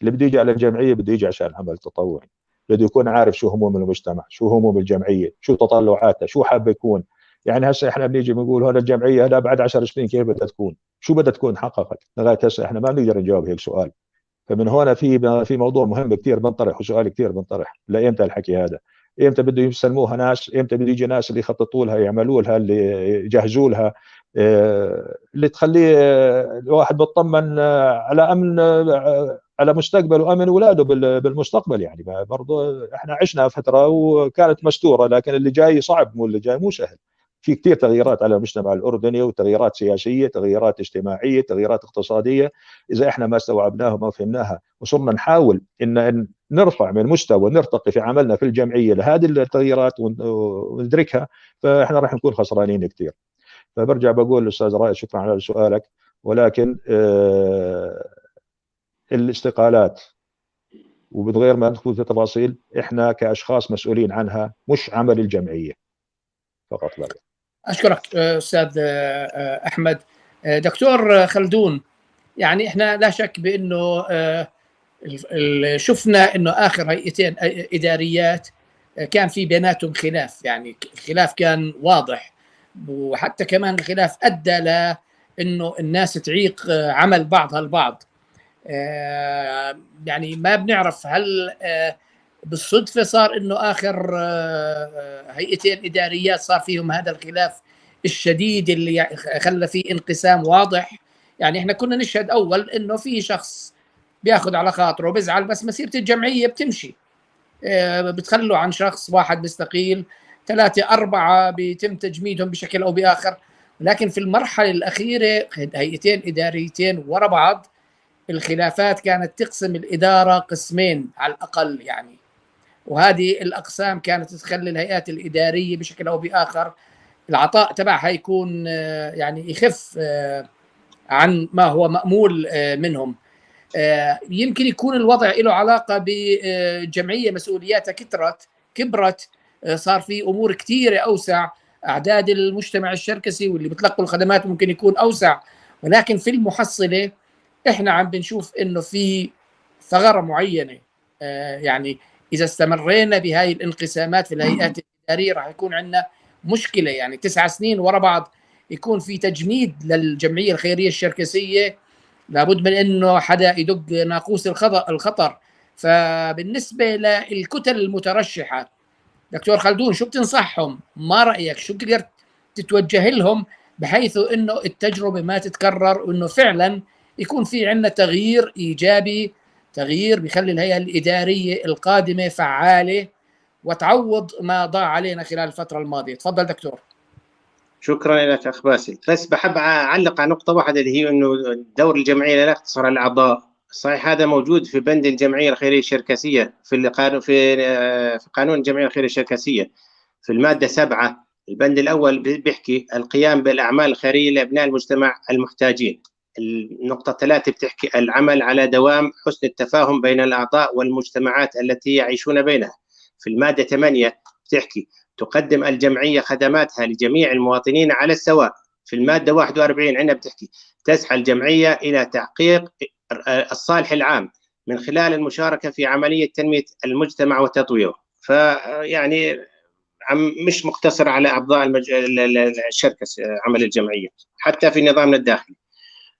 اللي بده يجي على الجمعية بده يجي عشان العمل التطوعي، بده يكون عارف شو هموم المجتمع، شو هموم الجمعية، شو تطلعاتها، شو حاب يكون. يعني هسه احنا بنيجي بنقول هذا الجمعية هذا بعد 10 سنين كيف بدها تكون؟ شو بدها تكون حققت؟ لغاية هسه احنا ما بنقدر نجاوب هيك سؤال. فمن هون في موضوع مهم كثير بنطرح وسؤال كثير بنطرح، لايمتى الحكي هذا؟ امتى بده يسلموها ناس، امتى بده يجي ناس اللي يخططوا لها، يعملوا لها، اللي يجهزوا لها، اللي تخليه الواحد بيطمن على امن، على مستقبل وامن اولاده بالمستقبل. يعني برضه احنا عشنا فترة وكانت مستورة، لكن اللي جاي صعب، مو اللي جاي مو سهل. في كثير تغييرات على المجتمع الاردني، وتغييرات سياسية، تغييرات اجتماعية، تغييرات اقتصادية. اذا احنا ما استوعبناها وما فهمناها وصرنا نحاول ان نرفع من مستوى، نرتقي في عملنا في الجمعية لهذه التغييرات وندركها، فاحنا راح نكون خسرانين كثير. فبرجع بقول الاستاذ رائد شكرا على سؤالك، ولكن الاستقالات ومن غير ما ندخل في تفاصيل احنا كاشخاص مسؤولين عنها، مش عمل الجمعية فقط لا. اشكرك استاذ احمد. دكتور خلدون، يعني احنا لا شك بانه شفنا انه اخر هيئتين اداريات كان في بيناتهم خلاف، يعني الخلاف كان واضح، وحتى كمان الخلاف ادى لانه الناس تعيق عمل بعضها البعض. يعني ما بنعرف هل بالصدفة صار انه اخر هيئتين اداريات صار فيهم هذا الخلاف الشديد اللي خلى فيه انقسام واضح. يعني احنا كنا نشهد اول انه في شخص بياخذ على خاطره وبيزعل، بس مسيره الجمعية بتمشي، بتخلوا عن شخص واحد بيستقيل، 3 4 بيتم تجميدهم بشكل او باخر. لكن في المرحلة الاخيرة هيئتين اداريتين ورا بعض الخلافات كانت تقسم الادارة قسمين على الاقل يعني، وهذه الاقسام كانت تخلي الهيئات الادارية بشكل او باخر العطاء تبعها يكون يعني يخف عن ما هو مأمول منهم. يمكن يكون الوضع له علاقة بجمعية مسؤولياتها كبرت، صار في امور كثيرة اوسع، اعداد المجتمع الشركسي واللي بتلقوا الخدمات ممكن يكون اوسع، ولكن في المحصلة احنا عم بنشوف انه في ثغره معينة. يعني اذا استمرينا بهاي الانقسامات في الهيئات الادارية راح يكون عندنا مشكلة. يعني 9 سنين ورا بعض يكون في تجميد للجمعية الخيرية الشركسيه، لابد من انه حدا يدق ناقوس الخطر. فبالنسبه للكتل المترشحه دكتور خلدون، شو بتنصحهم؟ ما رايك؟ شو بتقدر تتوجه لهم بحيث انه التجربة ما تتكرر، وانه فعلا يكون في عندنا تغيير ايجابي، تغيير بيخلي الهيئة الادارية القادمة فعاله وتعوض ما ضاع علينا خلال الفترة الماضية؟ تفضل دكتور. شكرا لك اخ باسل. بس بحب اعلق على نقطة واحدة اللي هي انه دور الجمعية لا يقتصر على الاعضاء. صحيح هذا موجود في بند الجمعية الخيرية الشركسيه في القانون، في قانون الجمعية الخيرية الشركسيه في المادة 7 البند الاول بيحكي القيام بالاعمال الخيرية لابناء المجتمع المحتاجين. النقطة 3 بتحكي العمل على دوام حسن التفاهم بين الاعضاء والمجتمعات التي يعيشون بينها. في المادة 8 بتحكي تقدم الجمعية خدماتها لجميع المواطنين على السواء. في المادة 41 عندنا بتحكي تسعى الجمعية إلى تحقيق الصالح العام من خلال المشاركة في عملية تنمية المجتمع وتطويره. فيعني مش مقتصر على أعضاء الشركة عمل الجمعية، حتى في نظامنا الداخلي.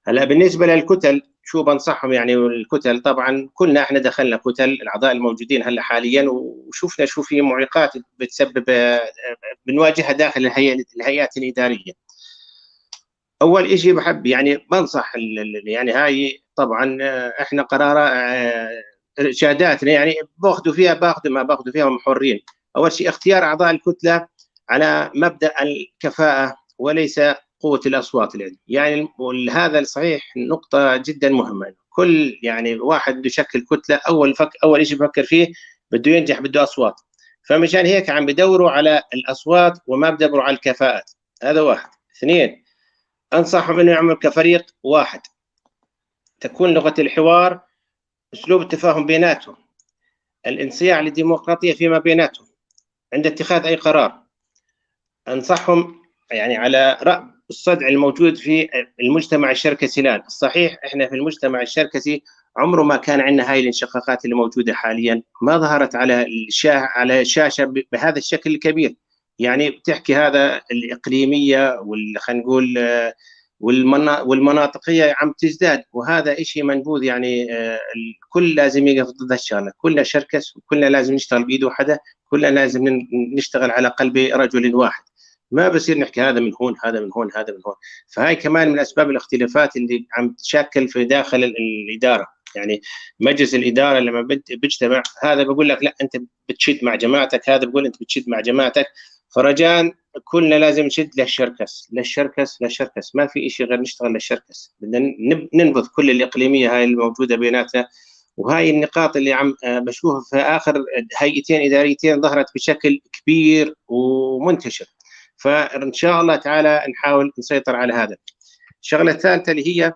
هلا بالنسبة للكتل شو بنصحهم؟ يعني الكتل طبعا كلنا احنا دخلنا كتل، الاعضاء الموجودين هلا حاليا، وشفنا شو في معيقات بتسبب بنواجهها داخل الهيئات الادارية. اول شيء بحب يعني بنصح يعني هاي طبعا احنا قرار ارشاداتنا يعني باخذوا فيها، باخذوا ما باخذوا فيها هم حرين. اول شيء اختيار اعضاء الكتلة على مبدا الكفاءة وليس قوة الأصوات. يعني هذا الصحيح نقطة جدا مهمة. كل يعني واحد بده يشكل كتلة أول شيء بفكر فيه بده ينجح، بده أصوات، فمشان هيك عم بدوروا على الأصوات وما بدوروا على الكفاءات. هذا واحد. اثنين، أنصحهم إنه يعملوا كفريق واحد، تكون لغة الحوار أسلوب التفاهم بيناتهم، الانصياع للديمقراطية فيما بيناتهم عند اتخاذ أي قرار. أنصحهم يعني على رأي الصدع الموجود في المجتمع الشركسي الآن. الصحيح احنا في المجتمع الشركسي عمره ما كان عندنا هاي الانشقاقات اللي موجودة حاليا، ما ظهرت على الشاشة بهذا الشكل الكبير. يعني بتحكي هذا الإقليمية وال خلينا نقول والمناطقيه عم تزداد، وهذا شيء منبوذ. يعني الكل لازم يقف ضد هالشغلة، كلنا شركس وكلنا لازم نشتغل بايد واحدة، كلنا لازم نشتغل على قلب رجل واحد. ما بصير نحكي هذا من هون هذا من هون هذا من هون. فهاي كمان من اسباب الاختلافات اللي عم تشكل في داخل الادارة. يعني مجلس الادارة لما بيجتمع هذا بقول لك لا انت بتشد مع جماعتك، هذا بقول انت بتشد مع جماعتك. فرجاء كلنا لازم نشد للشركس للشركس للشركس، ما في شيء غير نشتغل للشركس. بدنا ننبذ كل الاقليمية هاي الموجودة بيناتنا. وهاي النقاط اللي عم بشوفها في اخر هيئتين اداريتين ظهرت بشكل كبير ومنتشر. فان شاء الله تعالى نحاول نسيطر على هذا. الشغلة الثالثة اللي هي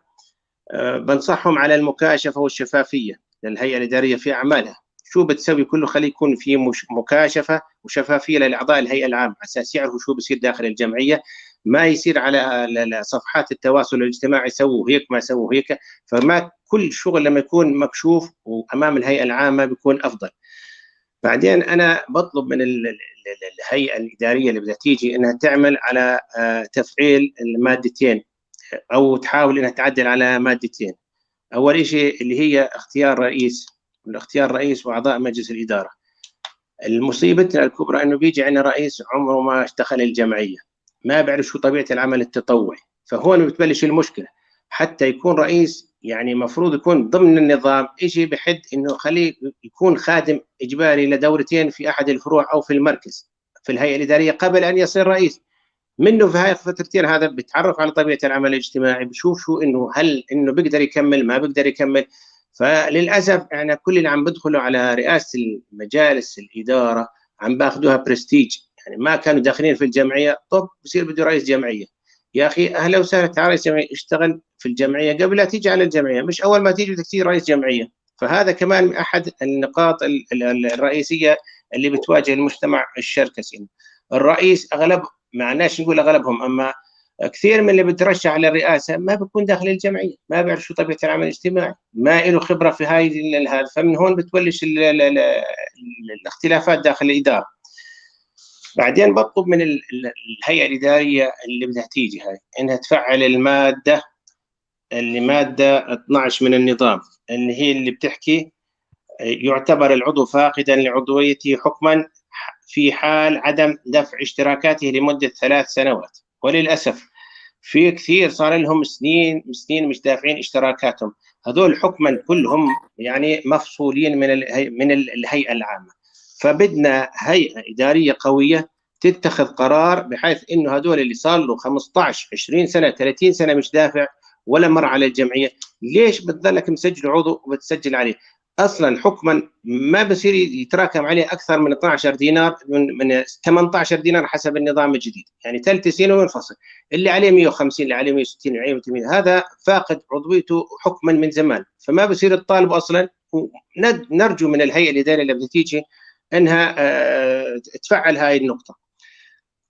بنصحهم على المكاشفه والشفافيه للهيئة الادارية في اعمالها. شو بتسوي كله خليه يكون في مكاشفه وشفافيه للاعضاء الهيئة العامة على اساس يعرفوا شو بصير داخل الجمعية، ما يصير على صفحات التواصل الاجتماعي سووا هيك ما سووا هيك. فما كل شغل لما يكون مكشوف وامام الهيئة العامة بيكون افضل. بعدين انا بطلب من الهيئة الادارية اللي بدها تيجي انها تعمل على تفعيل المادتين، او تحاول انها تعدل على مادتين. اول شيء اللي هي اختيار رئيس، الاختيار رئيس واعضاء مجلس الادارة. المصيبتنا الكبرى انه بيجي عندنا رئيس عمره ما دخل الجمعية، ما بيعرف شو طبيعة العمل التطوعي، فهون بتبلش المشكلة. حتى يكون رئيس يعني مفروض يكون ضمن النظام شيء بحد انه خليه يكون خادم اجباري لدورتين في احد الفروع او في المركز في الهيئة الادارية قبل ان يصير رئيس. منه في هاي الفترتين هذا بيتعرف على طبيعة العمل الاجتماعي، بشوف شو انه هل انه بيقدر يكمل ما بيقدر يكمل. فللاسف يعني كل اللي عم بدخلوا على رئاسة المجالس الادارة عم باخذوها برستيج، يعني ما كانوا داخلين في الجمعية، طب بصير بده رئيس جمعية. يا اخي اهلا وسهلا، تعال رئيس جمعية، اشتغل في الجمعية قبل لا تيجي على الجمعية، مش اول ما تيجي بدك تصير رئيس جمعية. فهذا كمان من احد النقاط الرئيسية اللي بتواجه المجتمع الشركسي. الرئيس اغلب، ما عناش نقول اغلبهم، اما كثير من اللي بترشح على الرئاسة ما بيكون داخل الجمعية، ما بيعرف شو طبيعة العمل الاجتماعي، ما له خبره في هاي هذا. فمن هون بتبلش الاختلافات داخل الادارة. بعدين بطلب من الهيئة الادارية اللي بدها تيجي هاي انها تفعل المادة اللي مادة 12 من النظام، اللي هي اللي بتحكي يعتبر العضو فاقدا لعضويته حكما في حال عدم دفع اشتراكاته لمدة 3 سنوات. وللاسف في كثير صار لهم سنين سنين مش دافعين اشتراكاتهم، هذول حكما كلهم يعني مفصولين من الهيئة العامة. فبدنا هيئة ادارية قوية تتخذ قرار بحيث انه هذول اللي صار له 15 20 سنة 30 سنة مش دافع ولا مرة على الجمعية، ليش بتضلك مسجل عضو وبتسجل عليه؟ اصلا حكما ما بصير يتراكم عليه اكثر من 12 دينار من 18 دينار حسب النظام الجديد، يعني 3 سنين وينفصل. اللي عليه 150، اللي عليه 160، اللي عليه 200، هذا فاقد عضويته حكما من زمان، فما بصير الطالب اصلا. نرجو من الهيئة الادارية اللي بدها تيجي انها تفعل هاي النقطة.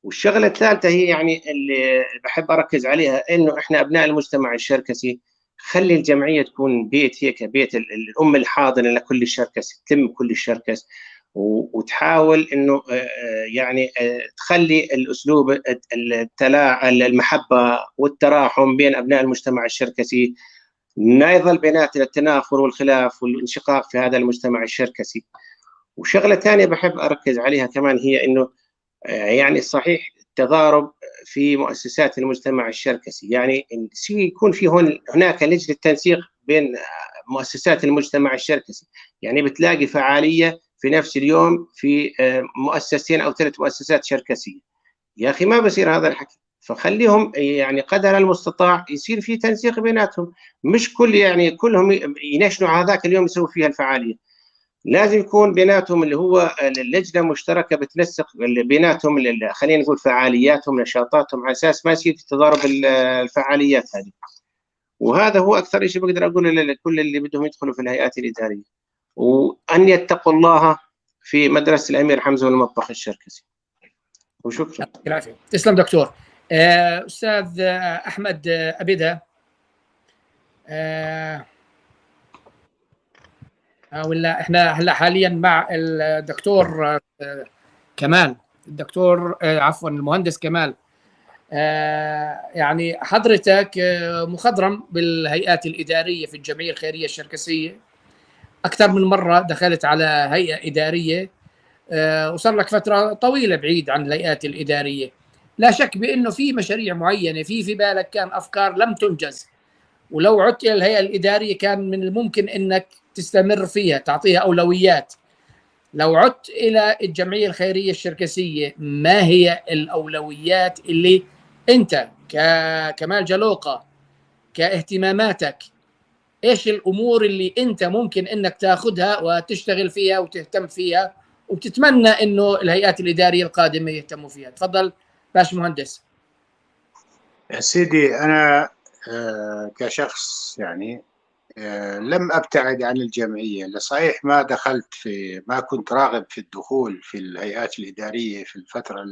والشغله الثالثة هي يعني اللي بحب اركز عليها، انه احنا ابناء المجتمع الشركسي، خلي الجمعية تكون بيت هيك، بيت الام الحاضنة لكل الشركس، تلم كل الشركس، وتحاول انه يعني تخلي الاسلوب المحبة والتراحم بين ابناء المجتمع الشركسي، لا يظل بيناتنا التنافر والخلاف والانشقاق في هذا المجتمع الشركسي. وشغله ثانية بحب اركز عليها كمان هي انه يعني صحيح التضارب في مؤسسات المجتمع الشركسي، يعني يكون في هناك لجنة تنسيق بين مؤسسات المجتمع الشركسي، يعني بتلاقي فعالية في نفس اليوم في مؤسستين او 3 مؤسسات شركسيه. يا اخي ما بصير هذا الحكي، فخليهم يعني قدر المستطاع يصير في تنسيق بيناتهم، مش كل يعني كلهم ينشنوا على هذاك اليوم يسووا فيها الفعالية. لازم يكون بيناتهم اللي هو اللجنة مشتركة بتنسق بيناتهم، خلينا نقول فعالياتهم نشاطاتهم، على اساس ما يصير في تضارب الفعاليات هذه. وهذا هو اكثر شيء بقدر اقوله لكل اللي بدهم يدخلوا في الهيئات الادارية، وان يتقوا الله في مدرسه الامير حمزة والمطبخ الشركسي. وشكرا. العافية. تسلم دكتور. استاذ احمد ابيده، ولا احنا هلا حاليا مع الدكتور كمال، الدكتور عفوا المهندس كمال. يعني حضرتك مخضرم بالهيئات الإدارية في الجمعية الخيرية الشركسية، أكثر من مرة دخلت على هيئة إدارية، وصار لك فترة طويلة بعيد عن الهيئات الإدارية. لا شك بأنه في مشاريع معينة في بالك كان أفكار لم تنجز، ولو عدت إلى الهيئة الإدارية كان من الممكن أنك تستمر فيها، تعطيها أولويات. لو عدت إلى الجمعية الخيرية الشركسية، ما هي الأولويات اللي أنت ككمال جلوقة كاهتماماتك، إيش الأمور اللي أنت ممكن أنك تأخذها وتشتغل فيها وتهتم فيها وبتتمنى أنه الهيئات الإدارية القادمة يهتموا فيها؟ تفضل باش مهندس. يا سيدي، أنا كشخص يعني لم أبتعد عن الجمعية. صحيح ما دخلت في، ما كنت راغب في الدخول في الهيئات الإدارية في الفترة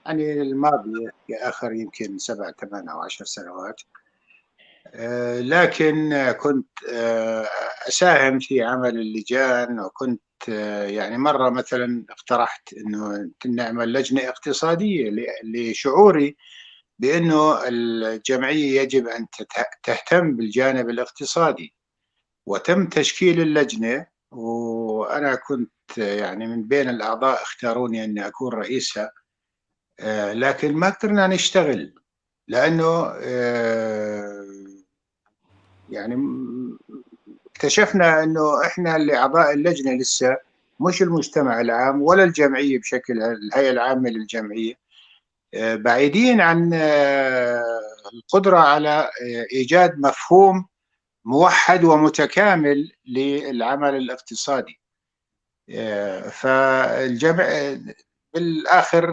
يعني الماضية، في آخر يمكن 7 8 أو 10 سنوات، لكن كنت أساهم في عمل اللجان، وكنت يعني مرة مثلا اقترحت إنه نعمل لجنة اقتصادية لشعوري بأنه الجمعية يجب أن تهتم بالجانب الاقتصادي، وتم تشكيل اللجنة، وأنا كنت يعني من بين الأعضاء اختاروني أني أكون رئيسها، لكن ما قدرنا نشتغل لأنه يعني اكتشفنا أنه إحنا اللي أعضاء اللجنة لسه مش المجتمع العام ولا الجمعية بشكل الهيئة العامة للجمعية، بعيدين عن القدرة على إيجاد مفهوم موحد ومتكامل للعمل الاقتصادي. فالجمع بالآخر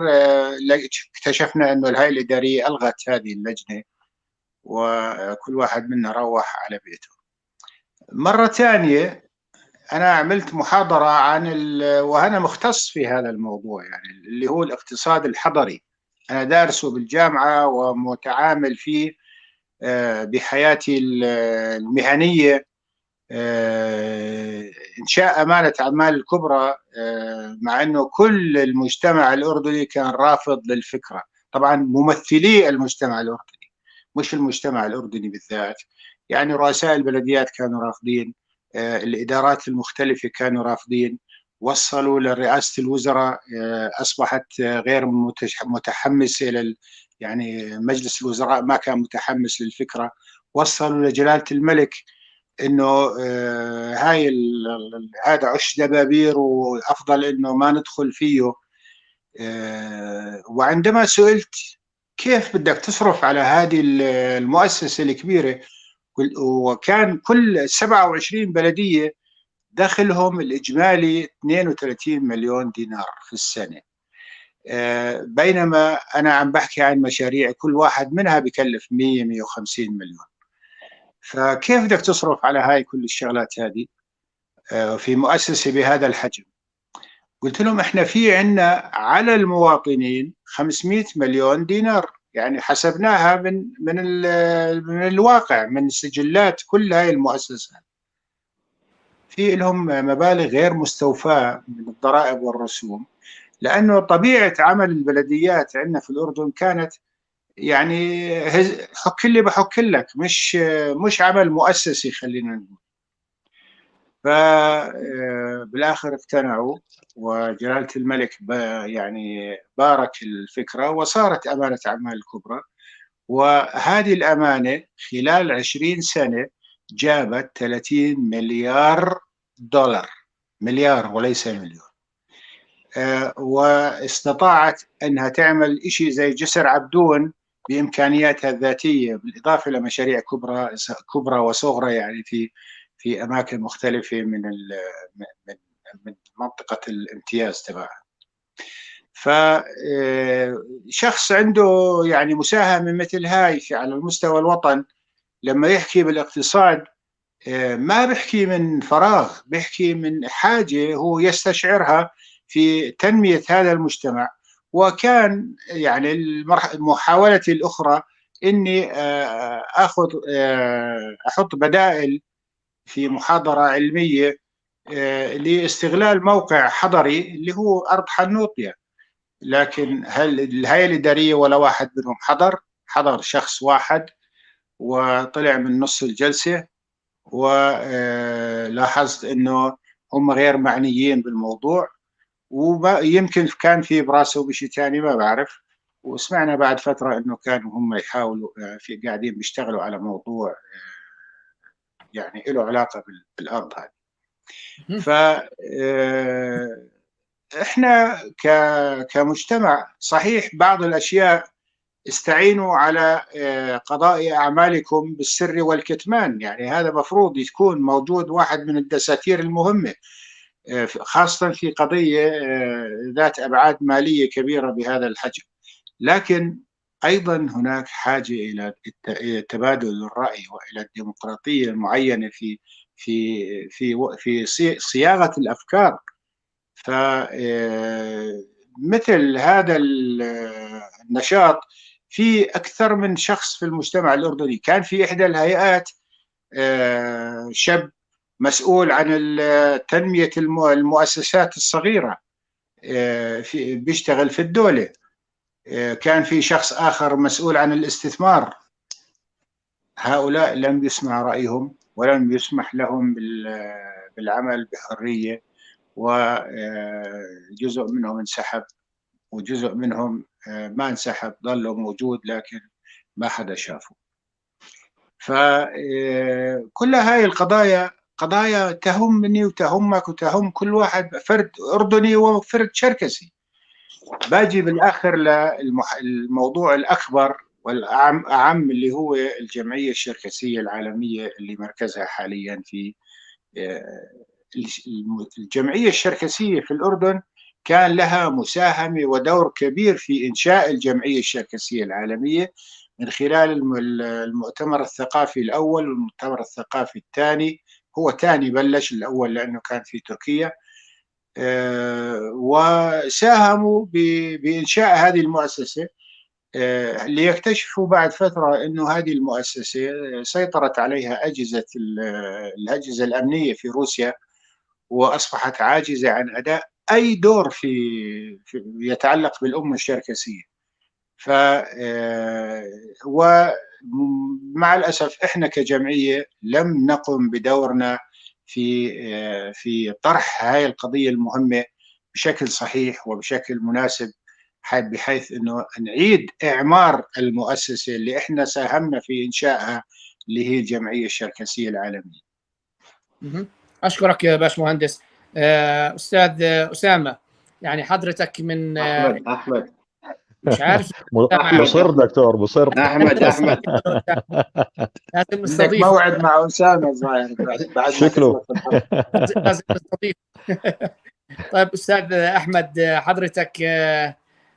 اكتشفنا أنه الهيئة الإدارية ألغت هذه اللجنة، وكل واحد منا روح على بيته. مرة ثانية أنا عملت محاضرة عن وأنا مختص في هذا الموضوع، يعني اللي هو الاقتصاد الحضري، أنا دارسه بالجامعة ومتعامل فيه بحياتي المهنية. إنشاء أمانة عمان الكبرى، مع أنه كل المجتمع الأردني كان رافض للفكرة، طبعا ممثلي المجتمع الأردني مش المجتمع الأردني بالذات، يعني رؤساء البلديات كانوا رافضين، الإدارات المختلفة كانوا رافضين، وصلوا لرئاسة الوزراء أصبحت غير متحمسة يعني مجلس الوزراء ما كان متحمس للفكرة، وصلوا لجلالة الملك إنه هاي هذا عش دبابير وأفضل إنه ما ندخل فيه. وعندما سئلت كيف بدك تصرف على هذه المؤسسة الكبيرة، وكان كل 27 بلدية دخلهم الإجمالي 32 مليون دينار في السنة، بينما أنا عم بحكي عن مشاريع كل واحد منها بكلف 100 150 مليون. فكيف بدك تصرف على هاي كل الشغلات هذه في مؤسسة بهذا الحجم؟ قلت لهم احنا في عنا على المواطنين 500 مليون دينار، يعني حسبناها من من من الواقع، من سجلات كل هاي المؤسسات، في لهم مبالغ غير مستوفاة من الضرائب والرسوم، لأنه طبيعة عمل البلديات عندنا في الأردن كانت يعني حك لي بحك لك، مش عمل مؤسسي خلينا نقول. فبالآخر اقتنعوا، وجلالة الملك يعني بارك الفكرة، وصارت أمانة عمان الكبرى. وهذه الأمانة خلال 20 سنة جابت 30 مليار دولار، مليار وليس مليون، واستطاعت أنها تعمل إشي زي جسر عبدون بإمكانياتها الذاتية، بالإضافة لمشاريع كبرى وصغرى يعني في أماكن مختلفة من من منطقة الامتياز تبعها. فشخص عنده يعني مساهمة مثل هاي في على المستوى الوطن، لما يحكي بالاقتصاد ما بيحكي من فراغ، بيحكي من حاجة هو يستشعرها في تنمية هذا المجتمع. وكان يعني محاولتي الأخرى إني أخذ أحط بدائل في محاضرة علمية لاستغلال موقع حضري اللي هو أرض حنوطيا. لكن هل الهيئة الإدارية ولا واحد منهم حضر؟ حضر شخص واحد وطلع من نص الجلسة، ولاحظت أنه هم غير معنيين بالموضوع، ويمكن كان في براسه شيء ثاني ما بعرف. وسمعنا بعد فترة أنه كانوا هم يحاولوا في قاعدين بيشتغلوا على موضوع يعني له علاقة بالأرض هذه. ف احنا كمجتمع صحيح بعض الأشياء استعينوا على قضاء أعمالكم بالسر والكتمان، يعني هذا مفروض يكون موجود واحد من الدساتير المهمة، خاصة في قضية ذات أبعاد مالية كبيرة بهذا الحجم. لكن أيضا هناك حاجة إلى تبادل الرأي وإلى الديمقراطية المعينة في في في في صياغة الأفكار. فمثل هذا النشاط في أكثر من شخص في المجتمع الأردني. كان في إحدى الهيئات شاب مسؤول عن تنمية المؤسسات الصغيرة، بيشتغل في الدولة. كان في شخص آخر مسؤول عن الاستثمار. هؤلاء لم يسمع رأيهم ولم يسمح لهم بالعمل بحرية، وجزء منهم انسحب وجزء منهم ما انسحب، ظلوا موجود لكن ما حدا شافه. فكل هاي القضايا قضايا تهمني وتهمك وتهم كل واحد، فرد أردني وفرد شركسي. باجي بالآخر للموضوع الأكبر والأعم اللي هو الجمعية الشركسية العالمية اللي مركزها حاليا في الجمعية الشركسية في الأردن. كان لها مساهمة ودور كبير في إنشاء الجمعية الشركسية العالمية من خلال المؤتمر الثقافي الأول والمؤتمر الثقافي الثاني. هو ثاني بلش، الأول لأنه كان في تركيا. وساهموا بإنشاء هذه المؤسسة، ليكتشفوا بعد فترة أنه هذه المؤسسة سيطرت عليها الأجهزة الأمنية في روسيا، وأصبحت عاجزة عن أداء أي دور في يتعلق بالأمة الشركسية. ومع الأسف إحنا كجمعية لم نقم بدورنا في طرح هاي القضية المهمة بشكل صحيح وبشكل مناسب، بحيث أنه نعيد إعمار المؤسسة اللي إحنا ساهمنا في إنشائها اللي هي الجمعية الشركسية العالمية. أشكرك يا باشمهندس. أستاذ أسامة، يعني حضرتك من أحمد مش عارف مصر دكتور مصر أحمد لازم نستضيف موعد مع أسامة ظاهر بعد شكله لازم نستضيف. طيب أستاذ أحمد، حضرتك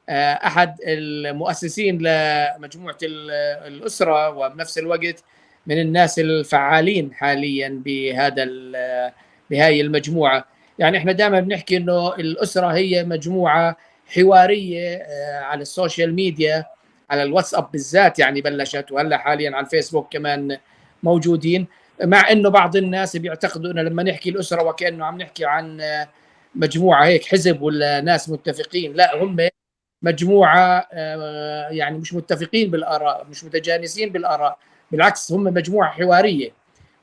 أحد المؤسسين لمجموعة الأسرة، وبنفس الوقت من الناس الفعالين حاليا بهذا بهاي المجموعة. يعني احنا دائما بنحكي انه الأسرة هي مجموعة حوارية على ال social media، على الواتساب بالذات يعني بلشت، وهلا حاليا على الفيسبوك كمان موجودين، مع انه بعض الناس بيعتقدوا انه لما نحكي الأسرة وكأنه عم نحكي عن مجموعة هيك حزب ولا ناس متفقين. لا، هم مجموعة يعني مش متفقين بالآراء، مش متجانسين بالآراء، بالعكس هم مجموعة حوارية.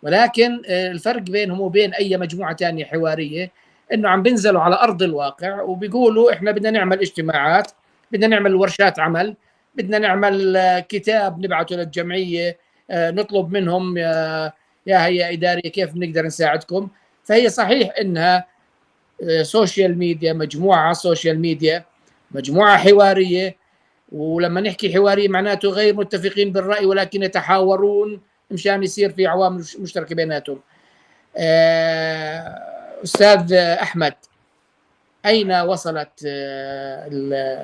ولكن الفرق بينهم وبين أي مجموعة تانية حوارية إنه عم بينزلوا على أرض الواقع وبيقولوا إحنا بدنا نعمل اجتماعات، بدنا نعمل ورشات عمل، بدنا نعمل كتاب نبعته للجمعية، نطلب منهم يا هيئة إدارية كيف بنقدر نساعدكم. فهي صحيح إنها social media، مجموعة على ال social media، مجموعة حوارية، ولما نحكي حوارية معناته غير متفقين بالرأي ولكن يتحاورون مشان يصير في عوامل مشتركة بيناتهم. أستاذ أحمد، أين وصلت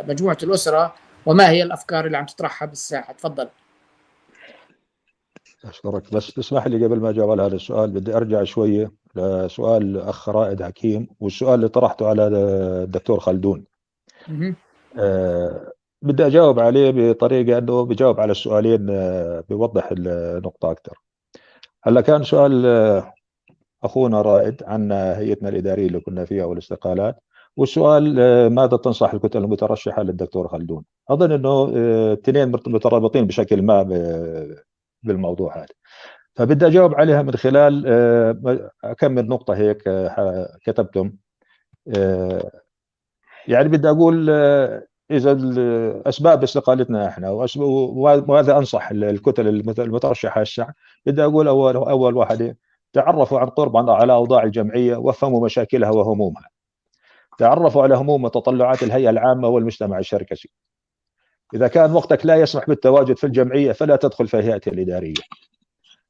مجموعة الأسرة وما هي الأفكار اللي عم تطرحها بالساحة؟ تفضل. أشكرك، بس تسمح لي قبل ما أجاوب على هذا السؤال بدي أرجع شوية لسؤال أخ رائد حكيم والسؤال اللي طرحته على الدكتور خلدون. بدي أجاوب عليه بطريقة أنه بجاوب على السؤالين، بيوضح النقطة أكثر. هلا كان سؤال أخونا رائد عن هيئتنا الإدارية اللي كنا فيها والاستقالات، والسؤال ماذا تنصح الكتل المترشحة للدكتور خلدون؟ أظن أنه اثنين مترابطين بشكل ما بالموضوع هذا، فبدي أجاوب عليها من خلال كم من نقطة هيك كتبتهم. يعني بدي أقول إذا أسباب استقالتنا إحنا وماذا أنصح الكتل المترشحة هسه، بدي أقول أول واحدة، تعرفوا عن قرب على أوضاع الجمعية وافهموا مشاكلها وهمومها. تعرفوا على هموم وتطلعات الهيئة العامة والمجتمع الشركسي. إذا كان وقتك لا يسمح بالتواجد في الجمعية فلا تدخل في هيئتها الإدارية.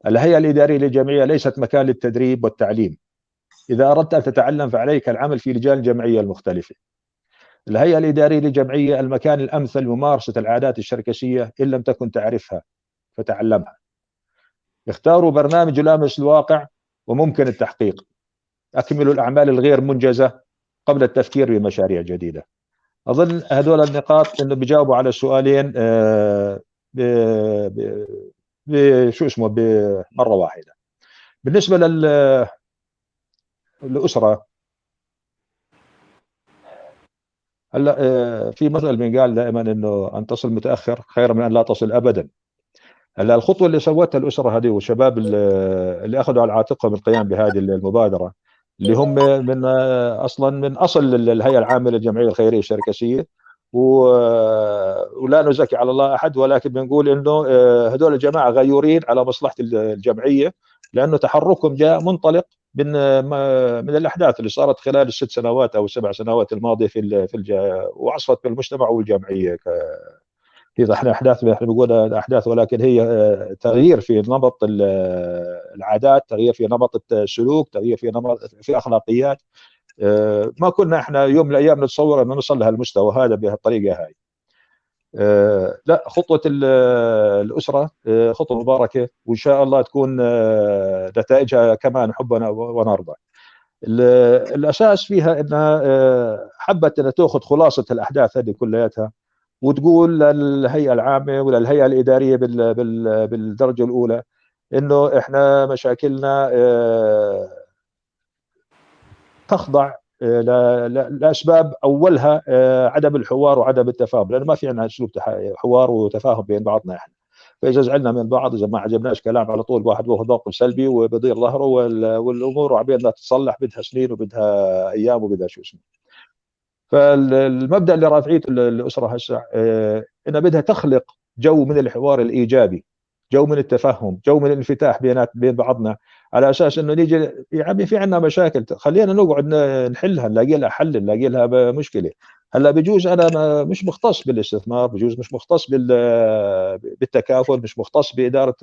الهيئة الإدارية للجمعية ليست مكان للتدريب والتعليم. إذا أردت أن تتعلم فعليك العمل في لجان الجمعية المختلفة. الهيئة الإدارية للجمعية المكان الأمثل لممارسة العادات الشركسية، إن لم تكن تعرفها فتعلمها. اختاروا برنامج يلامس الواقع وممكن التحقيق. أكملوا الأعمال الغير منجزة قبل التفكير بمشاريع جديدة. أظن هذول النقاط إنه بيجاوبوا على السؤالين شو اسمه بمرة واحدة. بالنسبة للأسرة، هلا في مثل بنقال دائما إنه أن تصل متأخر خير من أن لا تصل أبدا. هلا الخطوة اللي سوتها الأسرة هذه والشباب اللي أخذوا على عاتقهم القيام بهذه المبادرة، اللي هم من اصلا من اصل الهيئة العامة للجمعية الخيرية الشركسيه، ولا نزكي على الله احد، ولكن بنقول انه هذول الجماعة غيورين على مصلحة الجمعية، لانه تحركهم جاء منطلق من الاحداث اللي صارت خلال ال6 سنوات او 7 سنوات الماضية في وعصفت بالمجتمع والجمعية. اذا احنا احداث، احنا بنقول احداث، ولكن هي تغيير في نمط العادات، تغيير في نمط السلوك، تغيير في نمط في اخلاقيات. ما كنا احنا يوم من الايام نتصور انه نوصل لهالمستوى هذا بهالطريقة هاي. لا، خطوة الاسرة خطوة مباركة، وان شاء الله تكون نتائجها كما نحب ونرضى. الاساس فيها انها حبت انها تاخذ خلاصه الاحداث هذه كلياتها وتقول للهيئة العامة وللهيئه الادارية بالدرجة الاولى انه احنا مشاكلنا تخضع لاسباب اولها عدم الحوار وعدم التفاهم، لانه ما في عندنا اسلوب حوار وتفاهم بين بعضنا احنا. فاذا زعلنا من بعض، اذا ما عجبناش كلام، على طول واحد بياخذ موقف سلبي وبيضير ظهره، والامور عبين لا تتصلح بدها سنين وبدها ايام وبدها شو اسمه. فالمبدا اللي رافعيته الاسرة هسه انها بدها تخلق جو من الحوار الايجابي، جو من التفهم، جو من الانفتاح بين بعضنا، على اساس انه نيجي يا عمي في عندنا مشاكل خلينا نقعد نحلها، نلاقي لها حل، نلاقي لها مشكلة. هلا بجوز انا مش مختص بالاستثمار، بجوز مش مختص بالتكافل، مش مختص بادارة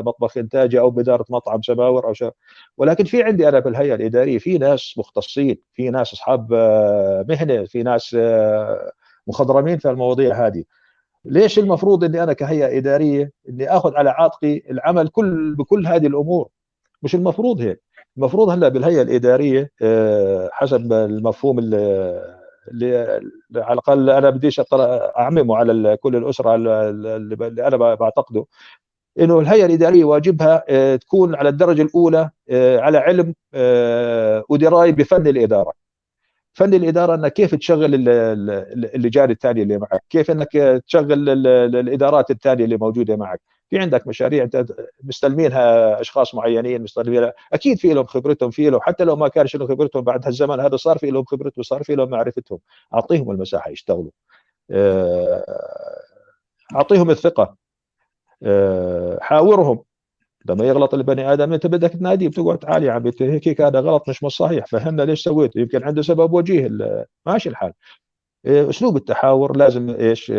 مطبخ انتاجي او بادارة مطعم سماور او شيء، ولكن في عندي انا بالهيئة الادارية في ناس مختصين، في ناس اصحاب مهنة، في ناس مخضرمين في المواضيع هذه. ليش المفروض اني انا كهيئة ادارية اني اخذ على عاتقي العمل بكل هذه الامور؟ مش المفروض هيك. المفروض هلا بالهيئة الادارية حسب المفهوم اللي على الاقل انا بديش اعممه على كل الاسرة اللي انا بعتقده، انه الهيئة الادارية واجبها تكون على الدرجة الاولى على علم ودراية بفن الادارة. فن الادارة انك كيف تشغل اللجان الثانية اللي معك، كيف انك تشغل الادارات الثانية اللي موجودة معك. في عندك مشاريع انت مستلمينها اشخاص معينين، مستلمينها اكيد في لهم خبرتهم، في لهم حتى لو ما كانش لهم خبرتهم بعد هالزمن هذا صار في لهم خبرتهم، صار في لهم معرفتهم. اعطيهم المساحة يشتغلوا، اعطيهم الثقة، حاورهم. لما يغلط البني ادم انت بدك تناديه، بتقعد تعالي يا عمي هيك هذا غلط مش صحيح، فهمنا ليش سويته، يمكن عنده سبب وجيه. ماشي الحال. اسلوب التحاور لازم ايش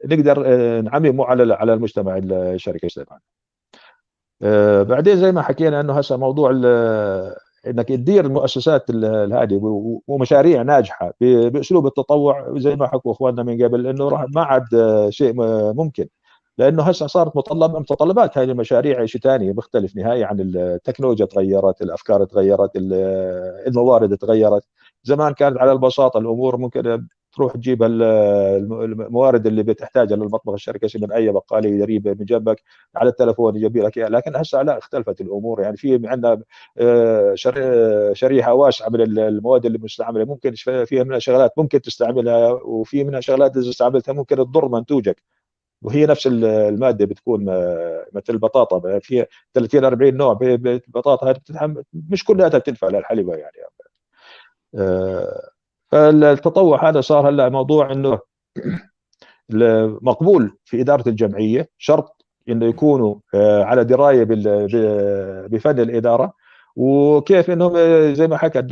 نقدر نعممه على المجتمع الشركة تبعنا. بعدين زي ما حكينا انه هسه موضوع انك تدير المؤسسات هذه ومشاريع ناجحة باسلوب التطوع زي ما حكوا اخواننا من قبل، انه ما عاد شيء ممكن، لانه هسه صارت متطلبات هذه المشاريع شيء ثاني مختلف نهائي عن التكنولوجيا، تغيرت، الافكار تغيرت، الموارد تغيرت. زمان كانت على البساطة الامور ممكن تروح تجيب الموارد اللي بتحتاجها للمطبخ الشركسي من اي بقاله قريبه من جنبك على التلفون يجيب لك اياها. لكن هسه لا، اختلفت الامور، يعني في عندنا شريحة واسعة من المواد اللي مستعملة، ممكن فيها منها شغلات ممكن تستعملها، وفي منها شغلات اذا استعملتها ممكن تضر منتوجك، وهي نفس المادة بتكون مثل البطاطا فيها 30 40 نوع بطاطا، هذه مش كلها بتنفع للحلبه يعني. فالتطوع هذا صار هلا موضوع انه مقبول في ادارة الجمعية، شرط انه يكونوا على دراية بفن الادارة، وكيف انهم زي ما حكى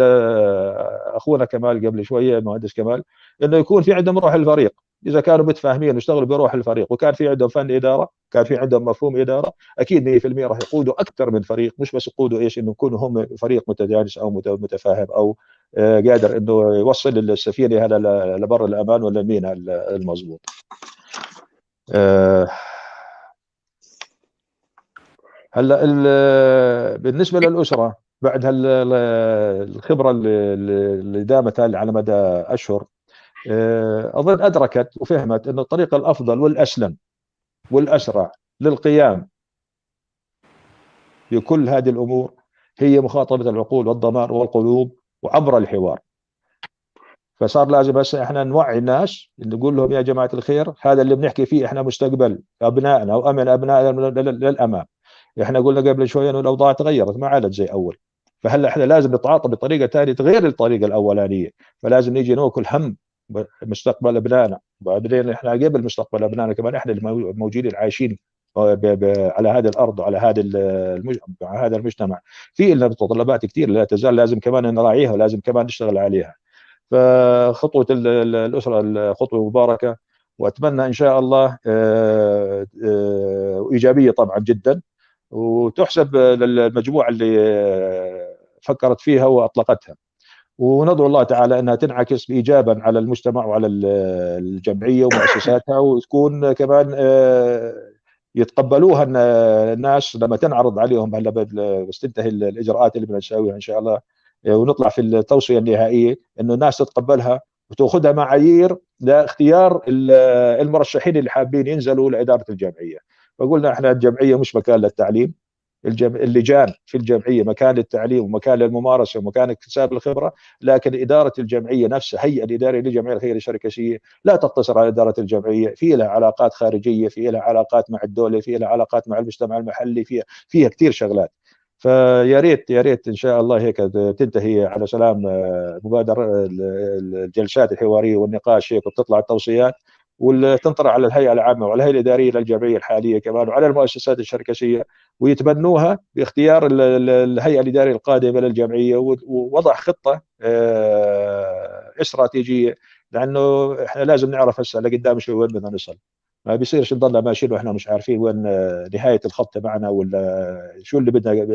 اخونا كمال قبل شوية، المهندس كمال، انه يكون في عندهم روح الفريق. اذا كانوا متفاهمين واشتغلوا بروح الفريق، وكان في عندهم فن ادارة، كان في عندهم مفهوم ادارة، اكيد 100% راح يقودوا اكثر من فريق، مش بس يقودوا ايش، انه يكونوا هم فريق متجانس او متفاهم او قادر انه يوصل السفينة هذا لبر الامان ولا الميناء المضبوط. هلا بالنسبة للاسرة بعد الخبرة اللي دامت على مدى اشهر، اظن ادركت وفهمت انه الطريقة الافضل والاسلم والاسرع للقيام بكل هذه الامور هي مخاطبه العقول والضمائر والقلوب وعبر الحوار. فصار لازم هسه احنا نوعي الناس، نقول لهم يا جماعة الخير، هذا اللي بنحكي فيه احنا مستقبل ابنائنا وامن ابنائنا للامام. احنا قلنا قبل شوية انه الاوضاع تغيرت، ما عادت زي اول، فهلا احنا لازم نتعاطى بطريقة ثانية غير الطريقة الاولانية، فلازم نيجي ناكل هم مستقبل ابنائنا، وبعدين احنا قبل مستقبل ابنائنا كمان احنا الموجودين العايشين على هذه الارض وعلى هذا هذا المجتمع، في لنا متطلبات كثير لا تزال لازم كمان نراعيها ولازم كمان نشتغل عليها. فخطوه الاسرة خطوة مباركة، واتمنى ان شاء الله ايجابية طبعا جدا، وتحسب للمجموعة اللي فكرت فيها واطلقتها، وندعو الله تعالى انها تنعكس ايجابا على المجتمع وعلى الجمعية ومؤسساتها، وتكون كمان يتقبلوها الناس لما تنعرض عليهم هلا بس تنتهي الاجراءات اللي بدنا نسويها ان شاء الله، ونطلع في التوصية النهائية انه الناس تتقبلها وتاخذها معايير لاختيار المرشحين اللي حابين ينزلوا لادارة الجمعية. فقلنا احنا الجمعية مش مكان للتعليم، اللجان في الجمعية مكان للتعليم ومكان للممارسة ومكان اكتساب الخبرة، لكن ادارة الجمعية نفسها، هيئة الادارية للجمعية الخيرية الشركسيه لا تقتصر على ادارة الجمعية، في لها علاقات خارجية، في لها علاقات مع الدولة، في لها علاقات مع المجتمع المحلي، فيها كثير شغلات. فيا ريت يا ريت ان شاء الله هيك تنتهي على سلام مبادرة الجلسات الحوارية والنقاش هيك، وبتطلع التوصيات وتنطرح على الهيئة العامة وعلى الهيئة الادارية للجمعية الحالية كمان وعلى المؤسسات الشركسيه، ويتبنوها باختيار الهيئة الادارية القادمة للجمعية، ووضع خطه استراتيجية، لانه احنا لازم نعرف هسه لقدام شو وين بدنا نصل. ما بيصيرش نضلنا ماشيين واحنا مش عارفين وين نهاية الخط تبعنا، ولا شو اللي بدنا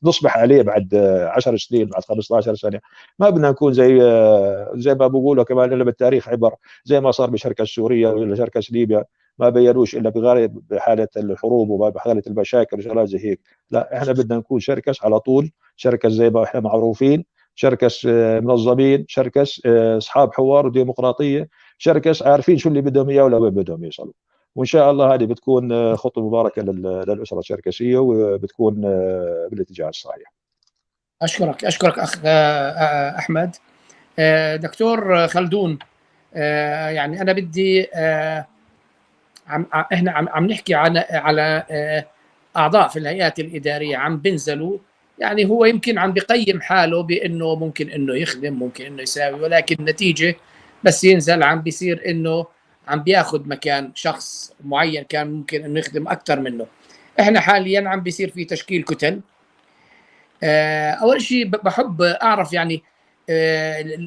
نصبح عليه بعد 10 سنين، بعد 15 سنة. ما بدنا نكون زي ما بقولوا كمان الا بالتاريخ عبر، زي ما صار بشركه سوريا ولا شركة ليبيا، ما بينوش الا بحاله الحروب وبحاله المشاكل وشغلات زي هيك. لا، احنا بدنا نكون شركس على طول، شركس زي ما احنا معروفين، شركس منظمين، شركس اصحاب حوار وديمقراطيه، شركس عارفين شو اللي بدهم اياه ولا وين بدهم يوصلوا. وان شاء الله هذه بتكون خطوة مباركة للاسرة الشركسيه، وبتكون بالاتجاه الصحيح. اشكرك اخ احمد. دكتور خلدون، يعني انا بدي احنا عم نحكي على اعضاء في الهيئات الادارية عم بنزلوا، يعني هو يمكن عم بقيم حاله بانه ممكن انه يخدم، ممكن انه يساوي، ولكن النتيجة بس ينزل عم بيصير انه عم بياخذ مكان شخص معين كان ممكن انه يخدم اكثر منه. احنا حاليا عم بيصير في تشكيل كتل. اول شيء بحب اعرف يعني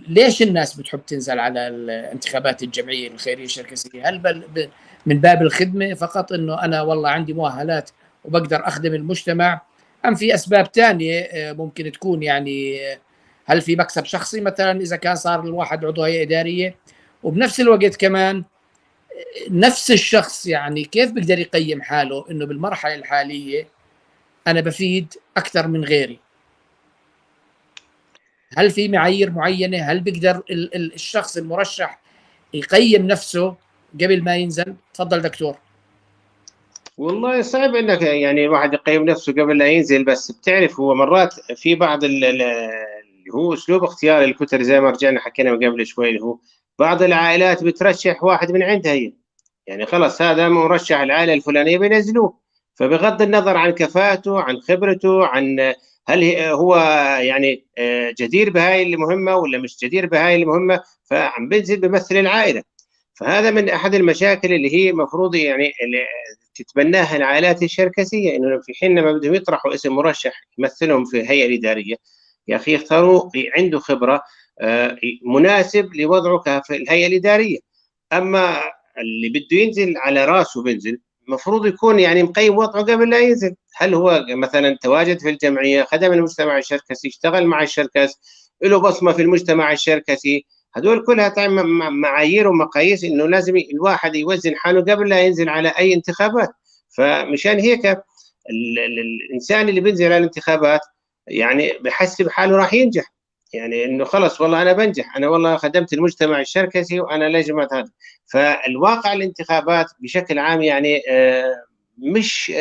ليش الناس بتحب تنزل على الانتخابات الجمعية الخيرية الشركسيه؟ هل من باب الخدمة فقط، انه انا والله عندي مؤهلات وبقدر اخدم المجتمع، ام في اسباب ثانية ممكن تكون؟ يعني هل في مكسب شخصي مثلا اذا كان صار الواحد عضو هيئة ادارية؟ وبنفس الوقت كمان نفس الشخص يعني كيف بيقدر يقيم حاله انه بالمرحلة الحالية انا بفيد اكثر من غيري؟ هل في معايير معينة؟ هل بيقدر الشخص المرشح يقيم نفسه قبل ما ينزل؟ تفضل دكتور. والله صعب انك يعني الواحد يقيم نفسه قبل لا ينزل، بس بتعرف هو مرات في بعض اللي هو اسلوب اختيار الكتل زي ما رجعنا حكينا قبل شوي، اللي هو بعض العائلات بترشح واحد من عندها هي، يعني خلص هذا مرشح العائلة الفلانية بينزلوه، فبغض النظر عن كفاءته، عن خبرته، عن هل هو يعني جدير بهاي المهمة ولا مش جدير بهاي المهمة، فعم بنزل بمثل العائلة. فهذا من احد المشاكل اللي هي المفروض يعني اللي تتبناها العائلات الشركسيه، انه في حين ما بدهم يطرحوا اسم مرشح يمثلهم في الهيئة الادارية، يا اخي يختاروا عنده خبره مناسب لوضعه في الهيئة الادارية. اما اللي بده ينزل على راسه بينزل، المفروض يكون يعني مقيم وضعه قبل لا ينزل. هل هو مثلا تواجد في الجمعية، خدم المجتمع الشركسي، اشتغل مع الشركس، له بصمة في المجتمع الشركسي؟ هدول كلها معايير ومقاييس انه لازم الواحد يوزن حاله قبل لا ينزل على اي انتخابات. فمشان هيك الانسان اللي بينزل على الانتخابات يعني بحس بحاله راح ينجح، يعني انه خلص والله انا بنجح، انا والله خدمت المجتمع الشركسي وانا لجمت هذا. فالواقع الانتخابات بشكل عام يعني مش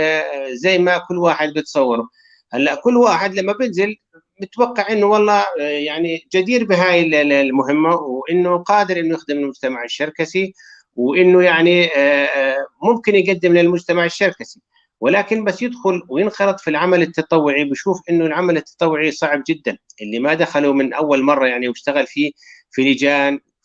زي ما كل واحد بتصوره. هلا كل واحد لما بنزل متوقع انه والله يعني جدير بهاي المهمة، وانه قادر انه يخدم المجتمع الشركسي، وانه يعني ممكن يقدم للمجتمع الشركسي. ولكن بس يدخل وينخرط في العمل التطوعي بشوف انه العمل التطوعي صعب جدا. اللي ما دخلوا من اول مرة يعني واشتغل فيه في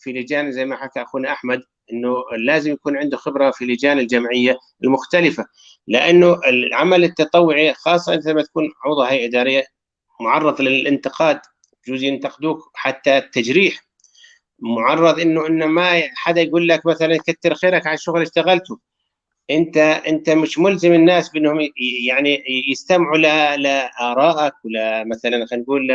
لجان زي ما حكى اخونا احمد، انه لازم يكون عنده خبره في لجان الجمعية المختلفة، لانه العمل التطوعي خاصة انت لما تكون عضو هيئة ادارية معرض للانتقاد، بجوز ينتقدوك حتى التجريح، معرض انه ما حدا يقول لك مثلا كتر خيرك على الشغل اشتغلته. انت مش ملزم الناس بانهم يعني يستمعوا لارائك ولا مثلا خلينا نقول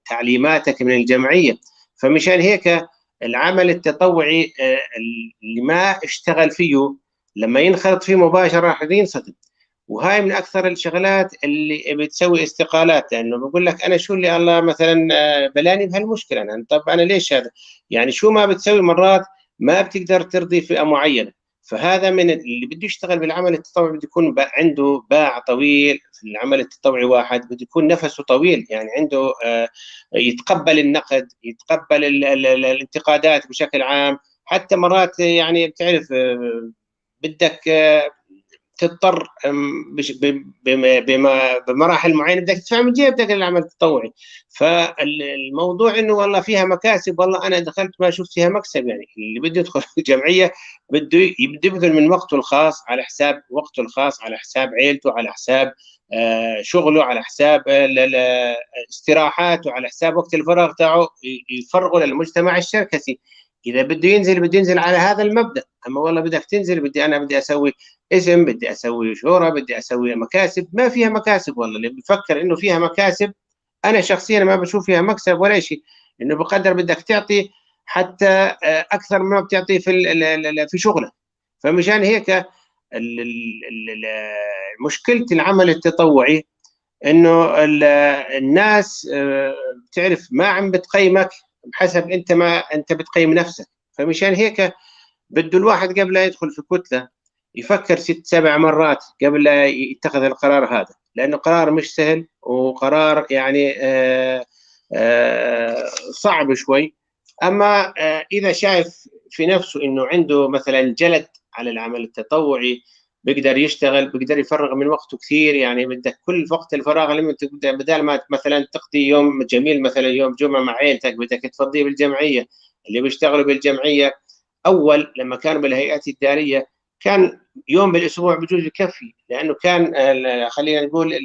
تعليماتك من الجمعية. فمشان هيك العمل التطوعي اللي ما اشتغل فيه لما ينخرط فيه مباشرة راح ينصدم. وهاي من اكثر الشغلات اللي بتسوي استقالات، لانه بقول لك انا شو اللي الله مثلا بلاني بهالمشكله، انا طب انا ليش هذا؟ يعني شو ما بتسوي مرات ما بتقدر ترضي فئة معينة. فهذا من اللي بده يشتغل بالعمل التطوعي بده يكون عنده باع طويل في العمل التطوعي، واحد بده يكون نفسه طويل، يعني عنده يتقبل النقد، يتقبل الانتقادات بشكل عام. حتى مرات يعني بتعرف بدك تضطر بمراحل معينة بدك تدفع من جيبتك للعمل التطوعي. فالموضوع انه والله فيها مكاسب، والله انا دخلت ما شفت فيها مكسب. يعني اللي بده يدخل الجمعية بده يبذل من وقته الخاص على حساب وقته الخاص، على حساب عيلته، على حساب شغله، على حساب استراحاته، على حساب وقت الفراغ تاعه، يفرغه للمجتمع الشركسي. اذا بده ينزل بده ينزل على هذا المبدا. اما والله بدك تنزل بدي انا بدي اسوي اسم، بدي اسوي شهره، بدي اسوي مكاسب، ما فيها مكاسب. والله اللي بفكر انه فيها مكاسب انا شخصيا ما بشوف فيها مكسب ولا شيء، انه بقدر بدك تعطي حتى اكثر مما بتعطي في شغلك. فمشان هيك مشكلة العمل التطوعي انه الناس بتعرف ما عم بتقيمك بحسب انت ما انت بتقيم نفسك. فمشان هيك بده الواحد قبل لا يدخل في كتلة يفكر 6-7 مرات قبل لا يتخذ القرار هذا، لانه قرار مش سهل، وقرار يعني صعب شوي. اما اذا شايف في نفسه انه عنده مثلا جلد على العمل التطوعي، بيقدر يشتغل، بيقدر يفرغ من وقته كثير. يعني بدك كل وقت الفراغ اللي بدل ما مثلا تقضي يوم جميل مثلا يوم جمعه مع عيلتك بدك تفضيه بالجمعيه. اللي بيشتغلوا بالجمعيه اول لما كانوا بالهيئات الادارية كان يوم بالاسبوع بجوز يكفي، لانه كان خلينا نقول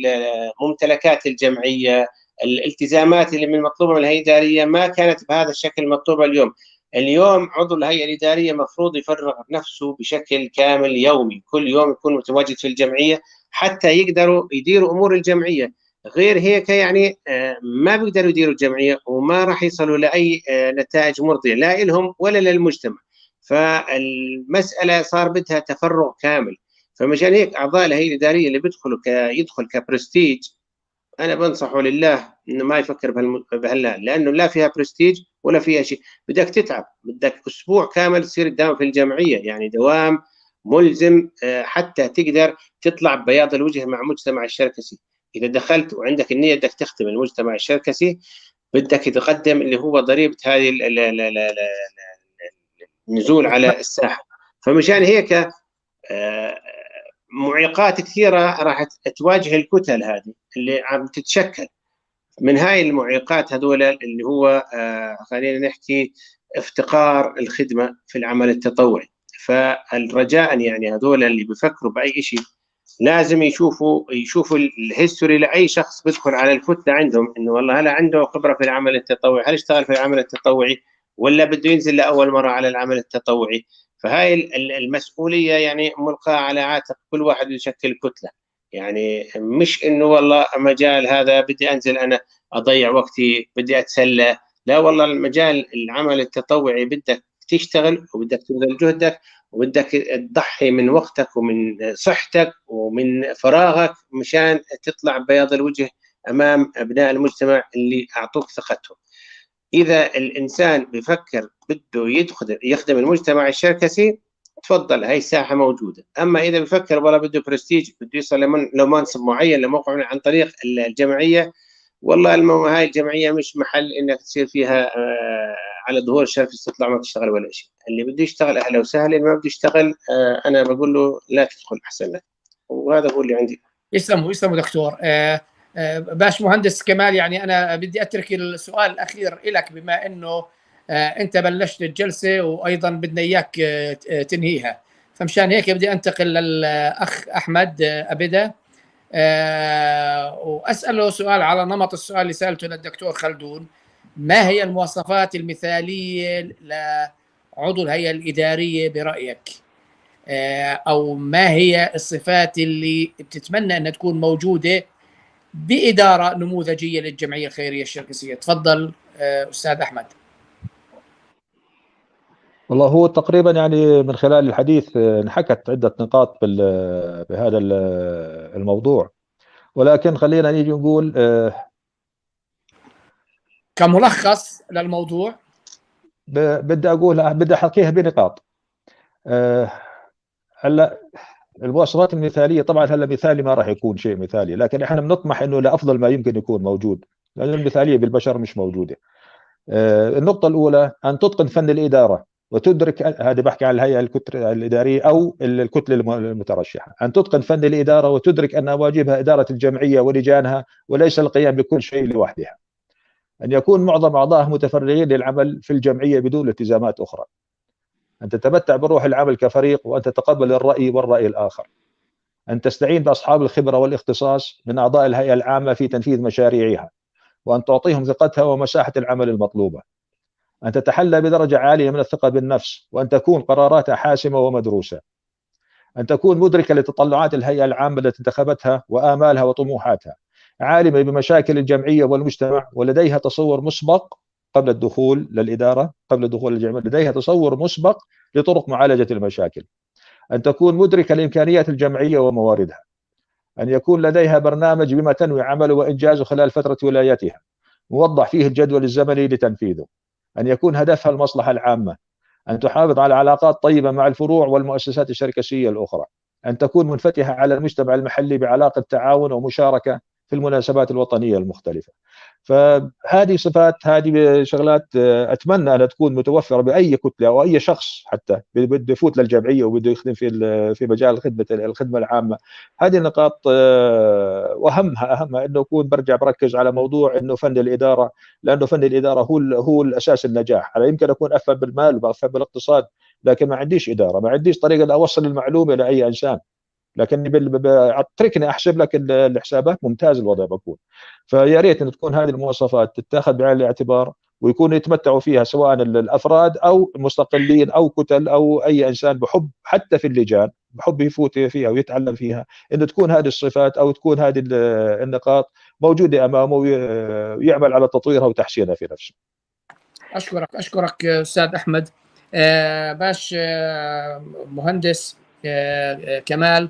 ممتلكات الجمعية، الالتزامات اللي من المطلوبة من الهيئة الادارية ما كانت بهذا الشكل المطلوبة اليوم. اليوم عضو الهيئة الادارية مفروض يفرغ نفسه بشكل كامل يومي، كل يوم يكون متواجد في الجمعية حتى يقدروا يديروا امور الجمعية. غير هيك يعني ما بيقدروا يديروا الجمعية وما راح يصلوا لاي نتائج مرضية لا لهم ولا للمجتمع. فالمسالة صار بدها تفرغ كامل. فمشان هيك اعضاء الهيئة الادارية اللي بيدخلوا يدخل كبرستيج انا بنصحه لله انه ما يفكر بهلا، لانه لا فيها برستيج ولا فيها شيء. بدك تتعب، بدك اسبوع كامل تصير تداوم في الجمعية، يعني دوام ملزم حتى تقدر تطلع ببياض الوجه مع مجتمع الشركسي. اذا دخلت وعندك النية بدك تخدم المجتمع الشركسي، بدك تقدم اللي هو ضريبة هذه النزول على الساحة. فمشان هيك معيقات كثيرة راح تواجه الكتل هذه اللي عم تتشكل. من هاي المعيقات هذول اللي هو خلينا نحكي افتقار الخدمة في العمل التطوعي. فالرجاء يعني هذول اللي بفكروا باي شيء لازم يشوفوا ال history لاي شخص بيدخل على الكتلة عندهم، انه والله هل عنده خبره في العمل التطوعي، هل اشتغل في العمل التطوعي ولا بده ينزل لاول مرة على العمل التطوعي. فهاي المسؤولية يعني ملقاة على عاتق كل واحد يشكل كتلة، يعني مش انه والله مجال هذا بدي انزل انا اضيع وقتي بدي اتسلى، لا والله المجال العمل التطوعي بدك تشتغل وبدك تبذل جهدك وبدك تضحي من وقتك ومن صحتك ومن فراغك مشان تطلع بياض الوجه امام ابناء المجتمع اللي اعطوك ثقتهم. اذا الانسان بفكر بده يدخل يخدم المجتمع الشركسي تفضل، هاي الساحة موجودة. اما اذا بفكر والله بده برستيج، بده يوصل لمنصب معين لموقع عن طريق الجمعية، والله هاي الجمعية مش محل انك تصير فيها على ظهور الشرف تطلع ما تشتغل ولا شيء. اللي بده يشتغل اهلا وسهلا، اللي ما بده يشتغل انا بقول له لا تدخل احسن لك. وهذا هو اللي عندي. يسلموا يسلموا دكتور. باش مهندس كمال، يعني انا بدي اترك السؤال الاخير لك بما انه انت بلشت الجلسة وايضا بدنا اياك تنهيها، فمشان هيك بدي انتقل للاخ احمد ابدا واساله سؤال على نمط السؤال اللي سالته للدكتور خلدون. ما هي المواصفات المثالية لعضو الهيئة الادارية برايك؟ او ما هي الصفات اللي بتتمنى انها تكون موجودة بادارة نموذجيه للجمعية الخيرية الشركسيه؟ تفضل استاذ احمد. والله هو تقريبا يعني من خلال الحديث انحكت عدة نقاط بهذا الموضوع، ولكن خلينا نيجي نقول كملخص للموضوع بدي اقول بدي احكيها بنقاط. هلا المواصفات المثالية طبعا هلا مثالي ما راح يكون شيء مثالي، لكن احنا بنطمح انه لافضل ما يمكن يكون موجود، لان المثالية بالبشر مش موجودة. النقطة الاولى ان تتقن فن الادارة وتدرك، هذا بحكي عن الهيئة الادارية او الكتلة المترشحه، ان تتقن فن الادارة وتدرك ان واجبها ادارة الجمعية ولجانها وليس القيام بكل شيء لوحدها. ان يكون معظم اعضائها متفرغين للعمل في الجمعية بدون التزامات اخرى. ان تتمتع بروح العمل كفريق وان تتقبل الراي والراي الاخر. ان تستعين باصحاب الخبرة والاختصاص من اعضاء الهيئة العامة في تنفيذ مشاريعها، وان تعطيهم ثقتها ومساحة العمل المطلوبة. أن تتحلى بدرجة عالية من الثقة بالنفس، وأن تكون قراراتها حاسمة ومدروسة. أن تكون مدركة لتطلعات الهيئة العامة التي انتخبتها وآمالها وطموحاتها، عالمة بمشاكل الجمعية والمجتمع، ولديها تصور مسبق قبل الدخول للإدارة، قبل الدخول للجمعية لديها تصور مسبق لطرق معالجة المشاكل. أن تكون مدركة لإمكانيات الجمعية ومواردها. أن يكون لديها برنامج بما تنوي عمله وإنجازه خلال فترة ولايتها، موضح فيه الجدول الزمني لتنفيذه. أن يكون هدفها المصلحة العامة. أن تحافظ على علاقات طيبة مع الفروع والمؤسسات الشركسية الأخرى. أن تكون منفتحة على المجتمع المحلي بعلاقة تعاون ومشاركة في المناسبات الوطنية المختلفة. فهذه صفات، هذه شغلات أتمنى أن تكون متوفرة بأي كتلة أو أي شخص حتى بده يفوت للجمعية وبده يخدم في مجال الخدمة العامة. هذه النقاط، وأهمها أهمها أنه يكون، برجع بركز على موضوع أنه فن الإدارة، لأنه فن الإدارة هو الأساس النجاح. أنا يمكن أكون أفهم بالمال وأفهم بالاقتصاد، لكن ما عنديش إدارة، ما عنديش طريقة أوصل المعلومة لأي إنسان، لكن اتركني احسب لك الحسابات، ممتاز الوضع بكون. فيا ريت ان تكون هذه المواصفات تتاخذ بعين الاعتبار ويكونوا يتمتعوا فيها سواء الافراد او المستقلين او كتل او اي انسان بحب حتى في اللجان بحب يفوت فيها ويتعلم فيها، انه تكون هذه الصفات او تكون هذه النقاط موجودة امامه ويعمل على تطويرها وتحسينها في نفسه. اشكرك استاذ احمد. باش مهندس كمال،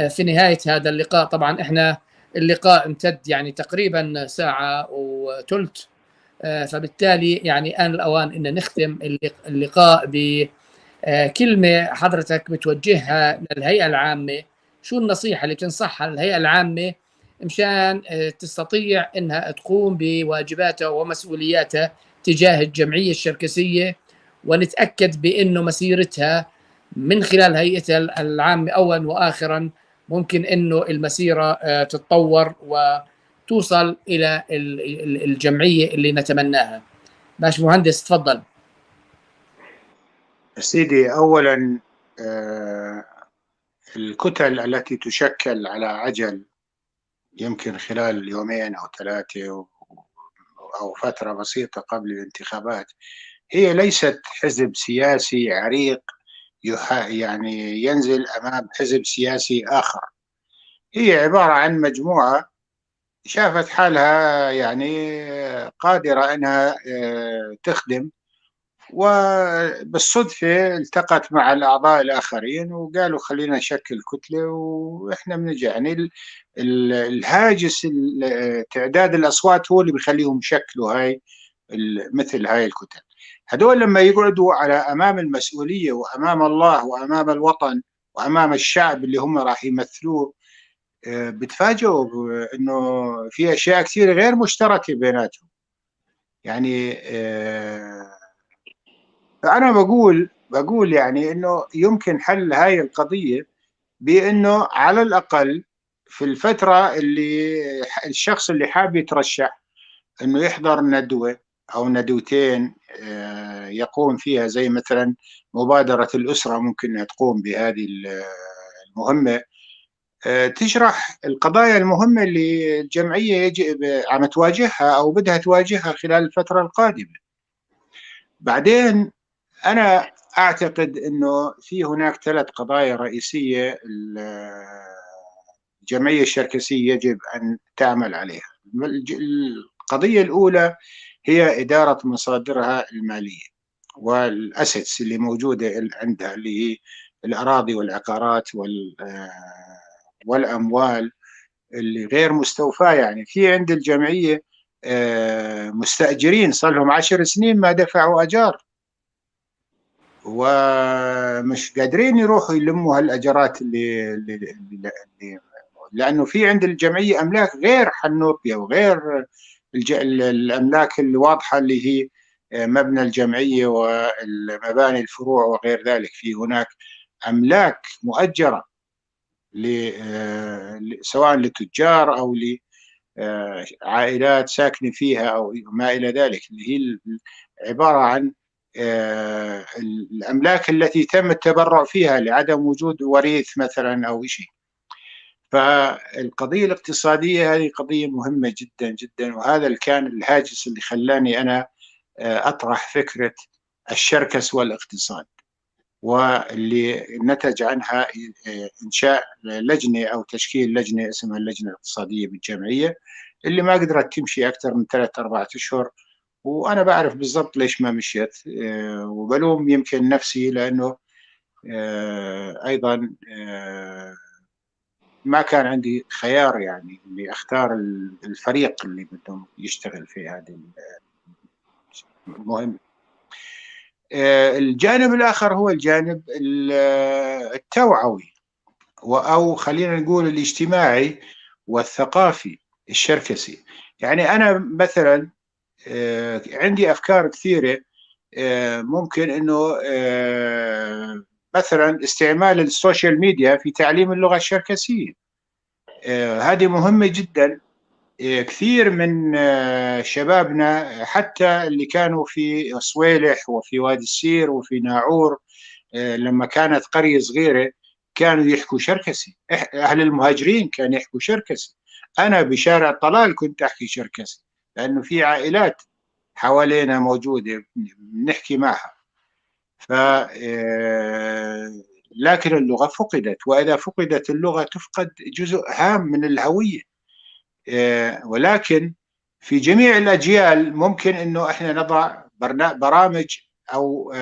في نهاية هذا اللقاء طبعا احنا اللقاء امتد يعني تقريبا ساعة وثلث، فبالتالي يعني آن الأوان أن نختم اللقاء بكلمة حضرتك بتوجهها للهيئة العامة. شو النصيحة اللي بتنصحها للهيئة العامة مشان تستطيع أنها تقوم بواجباتها ومسؤولياتها تجاه الجمعية الشركسية، ونتأكد بأنه مسيرتها من خلال هيئتها العامة أولا وآخرا ممكن أنه المسيرة تتطور وتوصل إلى الجمعية اللي نتمناها؟ باش مهندس تفضل. سيدي، أولا الكتل التي تشكل على عجل يمكن خلال يومين أو 3 أو فترة بسيطة قبل الانتخابات هي ليست حزب سياسي عريق يعني ينزل أمام حزب سياسي آخر. هي عبارة عن مجموعة شافت حالها يعني قادرة أنها تخدم، وبالصدفة التقت مع الأعضاء الآخرين وقالوا خلينا نشكل كتلة وإحنا بنجي. يعني الهاجس تعداد الأصوات هو اللي بيخليهم يشكلوا هاي مثل هاي الكتل. هدول لما يقعدوا على أمام المسؤولية وأمام الله وأمام الوطن وأمام الشعب اللي هم راح يمثلوه، بتفاجئوا إنه في أشياء كثيرة غير مشتركة بيناتهم. يعني فأنا بقول يعني إنه يمكن حل هاي القضية بإنه على الأقل في الفترة اللي الشخص اللي حاب يترشح إنه يحضر ندوة أو ندوتين يقوم فيها، زي مثلا مبادرة الأسرة ممكن أنها تقوم بهذه المهمة، تشرح القضايا المهمة اللي الجمعية يجب عم تواجهها أو بدها تواجهها خلال الفترة القادمة. بعدين أنا أعتقد أنه في هناك 3 قضايا رئيسية الجمعية الشركسية يجب أن تعمل عليها. القضية الأولى هي إدارة مصادرها المالية والأسيتس اللي موجودة عندها، اللي هي الأراضي والعقارات والأموال اللي غير مستوفاة. يعني في عند الجمعية مستأجرين صار لهم 10 سنين ما دفعوا أجار، ومش قادرين يروحوا يلموا هالأجارات اللي لأنه في عند الجمعية أملاك غير حنوطيا وغير الأملاك الواضحة اللي هي مبنى الجمعية والمباني الفروع وغير ذلك. في هناك أملاك مؤجرة سواء لتجار أو لعائلات ساكنة فيها أو ما إلى ذلك، اللي هي عبارة عن الأملاك التي تم التبرع فيها لعدم وجود وريث مثلا أو شيء. فالقضية الاقتصادية هذه قضية مهمة جدا جدا، وهذا كان الهاجس اللي خلاني أنا أطرح فكرة الشركس والاقتصاد، واللي نتج عنها إنشاء لجنة أو تشكيل لجنة اسمها اللجنة الاقتصادية بالجمعية، اللي ما قدرت تمشي أكثر من 3-4 أشهر. وأنا بعرف بالضبط ليش ما مشيت، وبلوم يمكن نفسي لأنه أيضا ما كان عندي خيار، يعني إني أختار الفريق اللي بدهم يشتغل في هذه المهمة. الجانب الآخر هو الجانب التوعوي، أو خلينا نقول الاجتماعي والثقافي الشركسي. يعني أنا مثلا عندي أفكار كثيرة، ممكن أنه مثلا استعمال ال social media في تعليم اللغة الشركسية، هذه مهمة جدا. كثير من شبابنا حتى اللي كانوا في صويلح وفي وادي السير وفي ناعور لما كانت قرية صغيرة كانوا يحكوا شركسي، أهل المهاجرين كانوا يحكوا شركسي. أنا بشارع طلال كنت أحكي شركسي لأنه في عائلات حوالينا موجودة بنحكي معها. ف لكن اللغة فقدت، وإذا فقدت اللغة تفقد جزء هام من الهوية. ولكن في جميع الأجيال ممكن أنه إحنا نضع برامج أو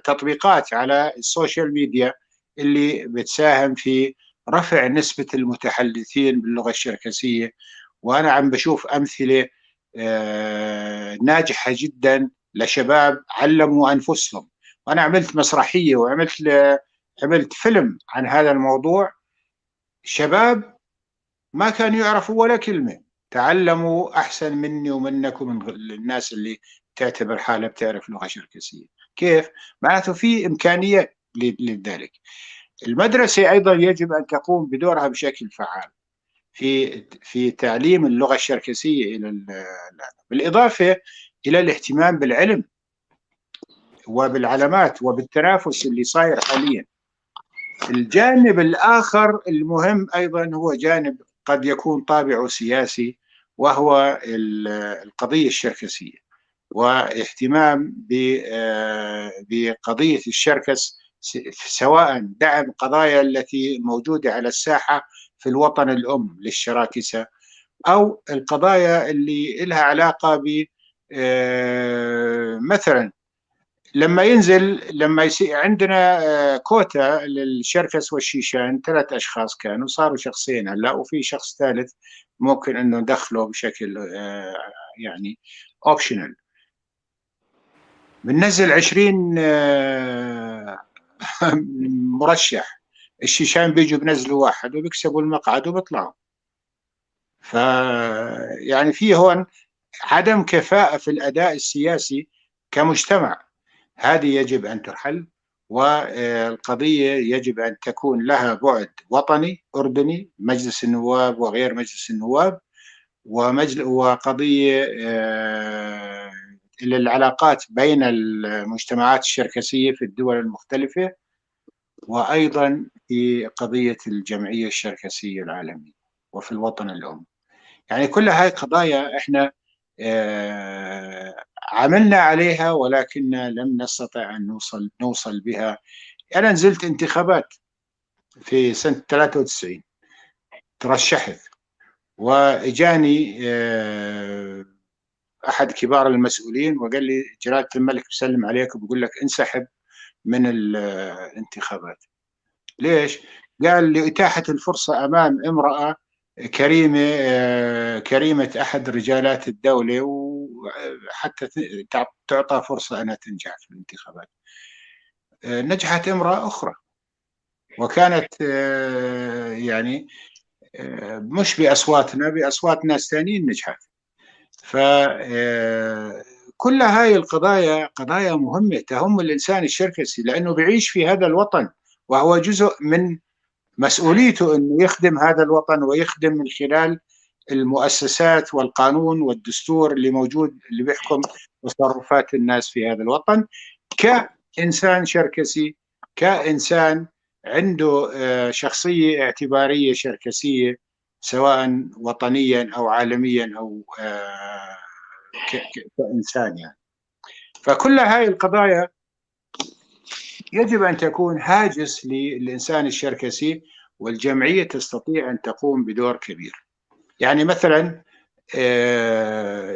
تطبيقات على ال social media اللي بتساهم في رفع نسبة المتحدثين باللغة الشركسية. وأنا عم بشوف أمثلة ناجحة جدا لشباب علموا أنفسهم. وأنا عملت مسرحية وعملت فيلم عن هذا الموضوع. شباب ما كانوا يعرفوا ولا كلمة، تعلموا أحسن مني ومنك ومن الناس اللي تعتبر حالها بتعرف لغة شركسية. كيف؟ معناته في إمكانية لذلك. المدرسة أيضا يجب أن تقوم بدورها بشكل فعال في تعليم اللغة الشركسية إلى، بالإضافة إلى الاهتمام بالعلم وبالعلامات وبالتنافس اللي صاير حاليا. الجانب الآخر المهم أيضا هو جانب قد يكون طابعه سياسي، وهو القضية الشركسية واهتمام بقضية الشركس، سواء دعم قضايا التي موجودة على الساحة في الوطن الأم للشراكسة، أو القضايا اللي لها علاقة ب مثلا لما ينزل، لما يصير عندنا كوتا للشركس والشيشان 3 أشخاص كانوا، صاروا شخصين هلا، وفي شخص ثالث ممكن انه ندخله بشكل يعني optional. بننزل 20 مرشح، الشيشان بيجوا بنزلوا واحد وبيكسبوا المقعد وبيطلعوا. ف يعني في هون عدم كفاءة في الأداء السياسي كمجتمع، هذه يجب أن تحل. والقضية يجب أن تكون لها بعد وطني أردني، مجلس النواب وغير مجلس النواب، وقضية للعلاقات بين المجتمعات الشركسية في الدول المختلفة، وأيضا في قضية الجمعية الشركسية العالمية وفي الوطن الأم. يعني كل هاي قضايا إحنا عملنا عليها، ولكن لم نستطع أن نوصل بها. أنا نزلت انتخابات في سنة 93، ترشحت، وإجاني أحد كبار المسؤولين وقال لي جلالة الملك بسلم عليك وبقول لك انسحب من الانتخابات. ليش؟ قال لإتاحة الفرصة أمام امرأة كريمة، كريمة أحد رجالات الدولة، وحتى تعطى فرصة أنها تنجح في الانتخابات. نجحت امرأة أخرى، وكانت يعني مش بأصواتنا، بأصوات ناس ثانيين نجحت. فكل هاي القضايا قضايا مهمة تهم الإنسان الشركسي، لأنه بيعيش في هذا الوطن، وهو جزء من مسؤوليته أنه يخدم هذا الوطن، ويخدم من خلال المؤسسات والقانون والدستور اللي موجود اللي بيحكم تصرفات الناس في هذا الوطن، كإنسان شركسي، كإنسان عنده شخصية اعتبارية شركسية، سواء وطنيا أو عالميا أو كإنسان يعني. فكل هاي القضايا يجب أن تكون هاجس للإنسان الشركسي، والجمعية تستطيع أن تقوم بدور كبير. يعني مثلا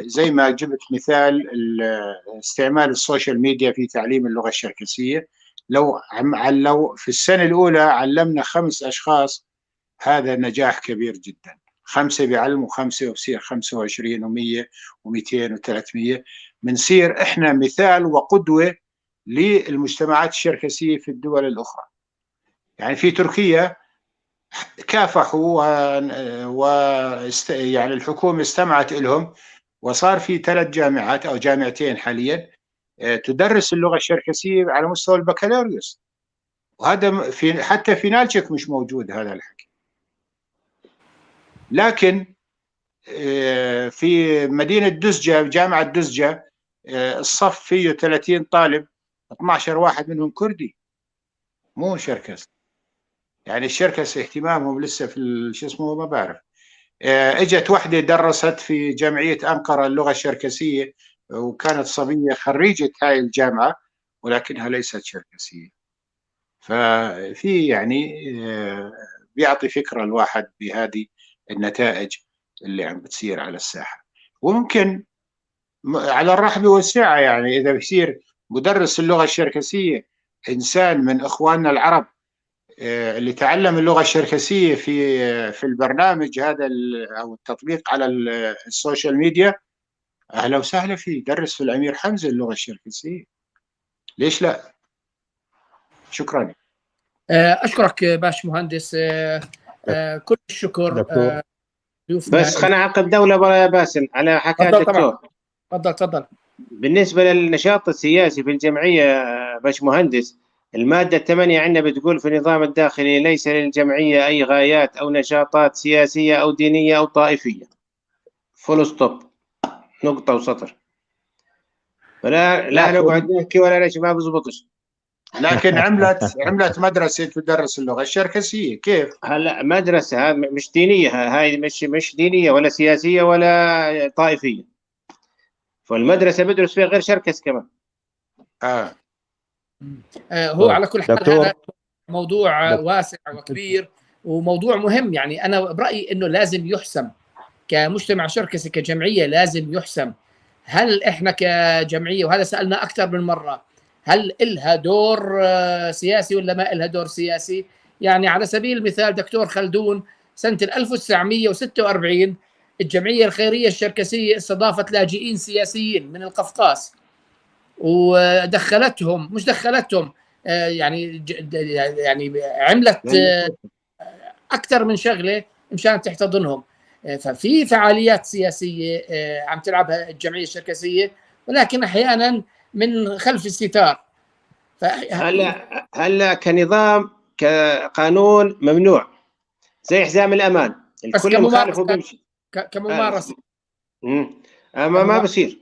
زي ما جبت مثال استعمال ال social media في تعليم اللغة الشركسية، لو في السنة الأولى علمنا 5 أشخاص، هذا نجاح كبير جدا. 5 بيعلموا 5 وبصير 25 و100 و200 و300، بنصير إحنا مثال وقدوة للمجتمعات الشركسية في الدول الأخرى. يعني في تركيا كافحوا يعني الحكومة استمعت لهم، وصار في 3 جامعات أو جامعتين حاليا تدرس اللغة الشركسية على مستوى البكالوريوس، وهذا في حتى في نالتشيك مش موجود هذا الحكي. لكن في مدينة دزجة، جامعة دزجة، الصف فيه 30 طالب، 12 واحد منهم كردي مو شركس. يعني الشركس اهتمامهم لسه في شو اسمه ما بعرف. اجت وحده درست في جمعية أنقرة اللغة الشركسية، وكانت صبية خريجة هاي الجامعة، ولكنها ليست شركسية. ففي يعني بيعطي فكرة الواحد بهذه النتائج اللي عم بتصير على الساحة. وممكن على الرحب والسعة، يعني إذا بيصير مدرس اللغة الشركسية إنسان من إخواننا العرب اللي تعلم اللغة الشركسية في البرنامج هذا أو التطبيق على ال social media، أهلا وسهلا فيه، درس في الأمير حمزة اللغة الشركسية، ليش لا؟ شكرا. أشكرك باش مهندس، كل الشكر. بس خلينا أعقب دولة يا باسم على حكاية الدكتور. تفضل تفضل. بالنسبة للنشاط السياسي في الجمعية باش مهندس، المادة 8 عندنا بتقول في النظام الداخلي ليس للجمعية أي غايات أو نشاطات سياسية أو دينية أو طائفية. full stop، نقطة وسطر. فلا لا نقعد نحكي ولا شيء، ما بزبطش. لكن عملت مدرسة تدرس اللغة الشركسية، كيف؟ هلا مدرسة هذه مش دينية، هاي مش دينية ولا سياسية ولا طائفية. فالمدرسة بدرس فيها غير شركس كمان. هو على كل حال هذا موضوع واسع وكبير وموضوع مهم. يعني أنا برأيي إنه لازم يحسم كمجتمع شركسي كجمعية، لازم يحسم هل إحنا كجمعية، وهذا سألنا أكثر من مرة، هل إلها دور سياسي ولا ما إلها دور سياسي؟ يعني على سبيل المثال دكتور خلدون سنة 1946 الجمعية الخيرية الشركسية استضافت لاجئين سياسيين من القفقاز ودخلتهم، مش دخلتهم يعني عملت أكثر من شغلة مشان تحتضنهم. ففي فعاليات سياسية عم تلعبها الجمعية الشركسية، ولكن أحيانا من خلف الستار. هلا كنظام كقانون ممنوع زي حزام الأمان، الكل مخالف وبيمشي كممارسة. أما ما بصير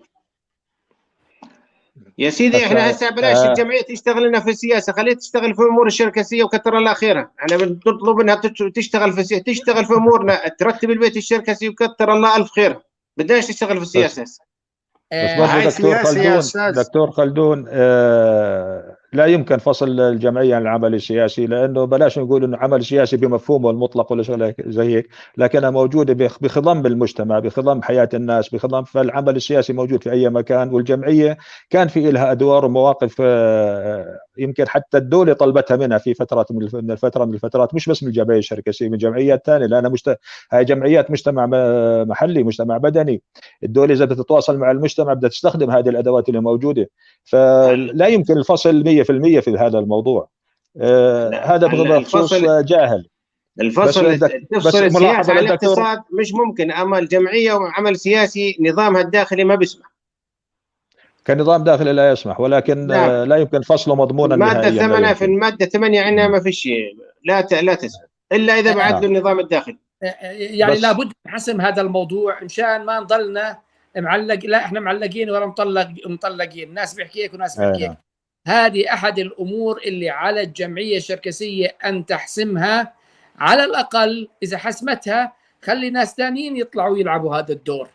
يا سيدي. احنا هسه بلاش الجمعية تشتغل لنا في السياسة، خليها تشتغل في امور الشركسيه وكثر الله خيرها. احنا بنطلب منها تشتغل في السياسة، تشتغل في امورنا، ترتب البيت الشركسي وكثر الله الف خيرها، بدناش تشتغل في السياسة هسه. بس برضه دكتور خلدون لا يمكن فصل الجمعية عن العمل السياسي، لانه بلاش نقول انه عمل سياسي بمفهومه المطلق ولا شغله زي هيك، لكنها موجودة بخضم المجتمع، بخضم حياة الناس، بخضم. فالعمل السياسي موجود في اي مكان، والجمعية كان في لها ادوار ومواقف يمكن حتى الدولة طلبتها منها في فترات من الفترات، مش بس من الجمعية الشركسيه، من جمعيات ثانية، لانها هاي جمعيات مجتمع محلي، مجتمع مدني. الدولة اذا بدها تتواصل مع المجتمع بدها تستخدم هذه الادوات اللي موجودة، فلا يمكن الفصل 100% في هذا الموضوع. هذا بخصوص جاهل الفصل، تفصل السياسة عن الاقتصاد مش ممكن. اما الجمعية وعمل سياسي نظامها الداخلي ما بيسمح، كنظام داخلي لا يسمح، ولكن نعم. لا يمكن فصله مضمونا نهائيا. المادة 8 في المادة 8 عندنا ما فيش، لا تسمح الا اذا بعد له النظام الداخلي. يعني لابد من حسم هذا الموضوع مشان ما نضلنا معلق، لا احنا معلقين ولا مطلقين، ناس بيحكي هيك وناس بيحكي هيك. هذه احد الامور اللي على الجمعية الشركسيه ان تحسمها، على الاقل اذا حسمتها خلي ناس ثانيين يطلعوا يلعبوا هذا الدور.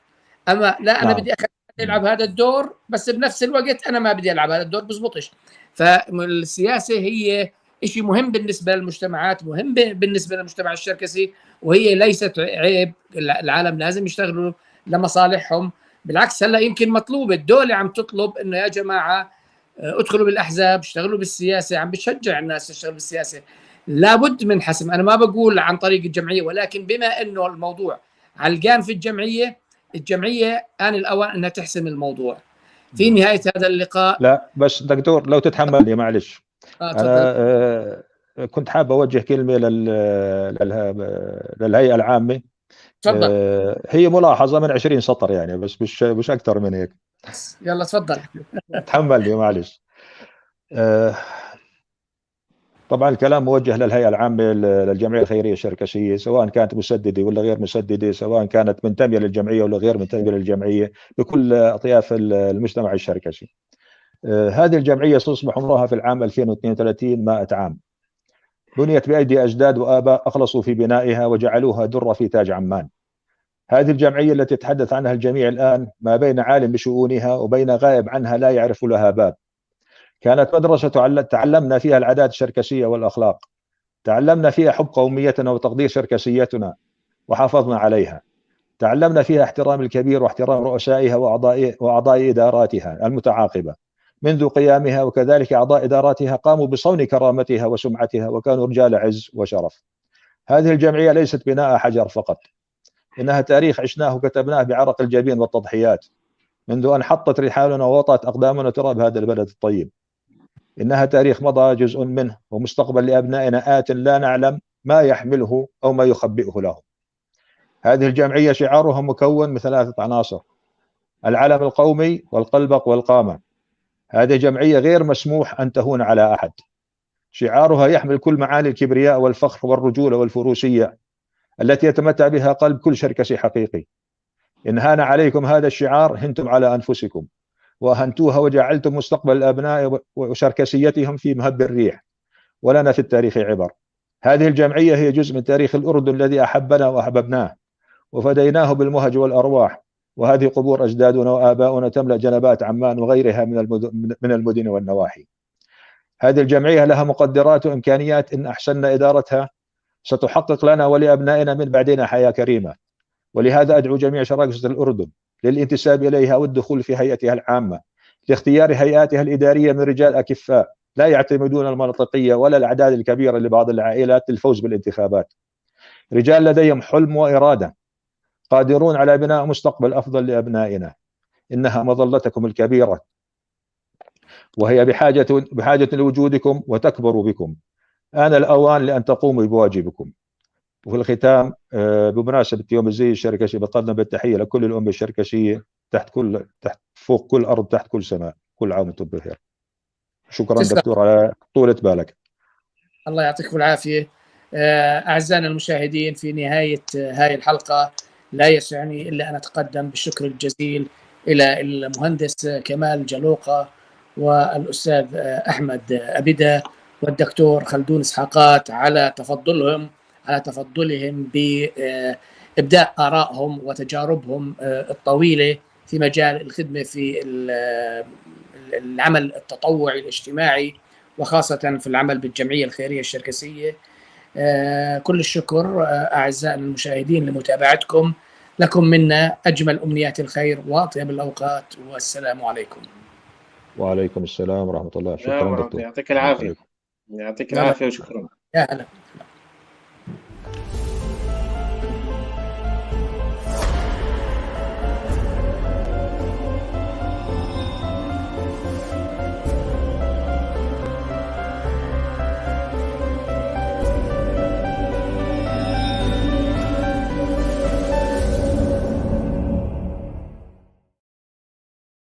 اما لا انا بدي اخلي يلعب هذا الدور، بس بنفس الوقت انا ما بدي العب هذا الدور، بزبطش. فالسياسه هي شيء مهم بالنسبة للمجتمعات، مهم بالنسبة للمجتمع الشركسي، وهي ليست عيب. العالم لازم يشتغلوا لمصالحهم، بالعكس هلا يمكن مطلوب، الدولة عم تطلب انه يا جماعة ادخلوا بالاحزاب، اشتغلوا بالسياسة، عم بتشجع الناس تشتغل بالسياسة. لابد من حسم، انا ما بقول عن طريق الجمعية، ولكن بما انه الموضوع علقان في الجمعية، الجمعية آن الاوان انها تحسم الموضوع. في نهاية هذا اللقاء، لا بس دكتور لو تتحملني معلش، انا كنت حاب اوجه كلمة للهيئة العامة. تفضل. هي ملاحظة من 20 سطر يعني، بس مش اكثر من هيك. يلا تفضل. تحملني معلش. طبعا الكلام موجه للهيئة العامة للجمعية الخيرية الشركسيه، سواء كانت مسددة ولا غير مسددة، سواء كانت منتميه للجمعية ولا غير منتميه للجمعية، بكل اطياف المجتمع الشركسي. هذه الجمعية ستصبح عمرها في العام 2032 100 عام. بنيت بايدي اجداد واباء اخلصوا في بنائها وجعلوها دره في تاج عمان. هذه الجمعية التي يتحدث عنها الجميع الآن ما بين عالم بشؤونها وبين غائب عنها لا يعرف لها باب. كانت مدرسة تعلمنا فيها العادات الشركسية والأخلاق، تعلمنا فيها حب قوميتنا وتقدير شركسيتنا وحافظنا عليها، تعلمنا فيها احترام الكبير واحترام رؤسائها وأعضاء إداراتها المتعاقبة، منذ قيامها، وكذلك أعضاء إداراتها قاموا بصون كرامتها وسمعتها وكانوا رجال عز وشرف. هذه الجمعية ليست بناء حجر فقط، إنها تاريخ عشناه وكتبناه بعرق الجبين والتضحيات منذ أن حطت رحالنا ووطأت أقدامنا تراب هذا البلد الطيب. إنها تاريخ مضى جزء منه، ومستقبل لأبنائنا آت لا نعلم ما يحمله أو ما يخبئه لهم. هذه الجمعية شعارها مكون من 3 عناصر: العلم القومي والقلبق والقامة. هذه جمعية غير مسموح أن تهون على أحد. شعارها يحمل كل معاني الكبرياء والفخر والرجولة والفروسية التي يتمتع بها قلب كل شركسي حقيقي. إن هان عليكم هذا الشعار هنتم على أنفسكم، وأهنتوها وجعلتم مستقبل الأبناء وشركسيتهم في مهب الريح، ولنا في التاريخ عبر. هذه الجمعية هي جزء من تاريخ الأردن الذي أحبنا وأحببناه وفديناه بالمهج والأرواح، وهذه قبور أجدادنا وآباؤنا تملأ جنبات عمان وغيرها من المدن والنواحي. هذه الجمعية لها مقدرات وإمكانيات إن أحسننا إدارتها ستحقق لنا ولأبنائنا من بعدنا حياة كريمة. ولهذا أدعو جميع شراكسة الأردن للانتساب إليها والدخول في هيئتها العامة، لاختيار هيئاتها الإدارية من رجال أكفاء لا يعتمدون المناطقية ولا الأعداد الكبيرة لبعض العائلات للفوز بالانتخابات. رجال لديهم حلم وإرادة، قادرون على بناء مستقبل أفضل لأبنائنا. إنها مظلتكم الكبيرة، وهي بحاجة لوجودكم وتكبر بكم. آن الأوان لأن تقوموا بواجبكم. وفي الختام، بمناسبة يوم الزي الشركسي، بقدم بالتحية لكل الأمة الشركسية تحت فوق كل أرض، تحت كل سماء. كل عام وأنتم بخير. شكرا تسلم. دكتور على طولة بالك. الله يعطيكم العافية. أعزائنا المشاهدين، في نهاية هاي الحلقة لا يسعني إلا أن أتقدم بالشكر الجزيل إلى المهندس كمال جلوقة والأستاذ أحمد أبدة والدكتور خلدون إسحاقات على تفضلهم بإبداء آرائهم وتجاربهم الطويلة في مجال الخدمة في العمل التطوعي الاجتماعي، وخاصة في العمل بالجمعية الخيرية الشركسية. كل الشكر أعزائنا المشاهدين لمتابعتكم. لكم منا أجمل أمنيات الخير وأطيب الأوقات، والسلام عليكم. وعليكم السلام ورحمة الله. شكرا دكتور. يعطيك العافية. يعطيك العافية وشكرا. يا هلا.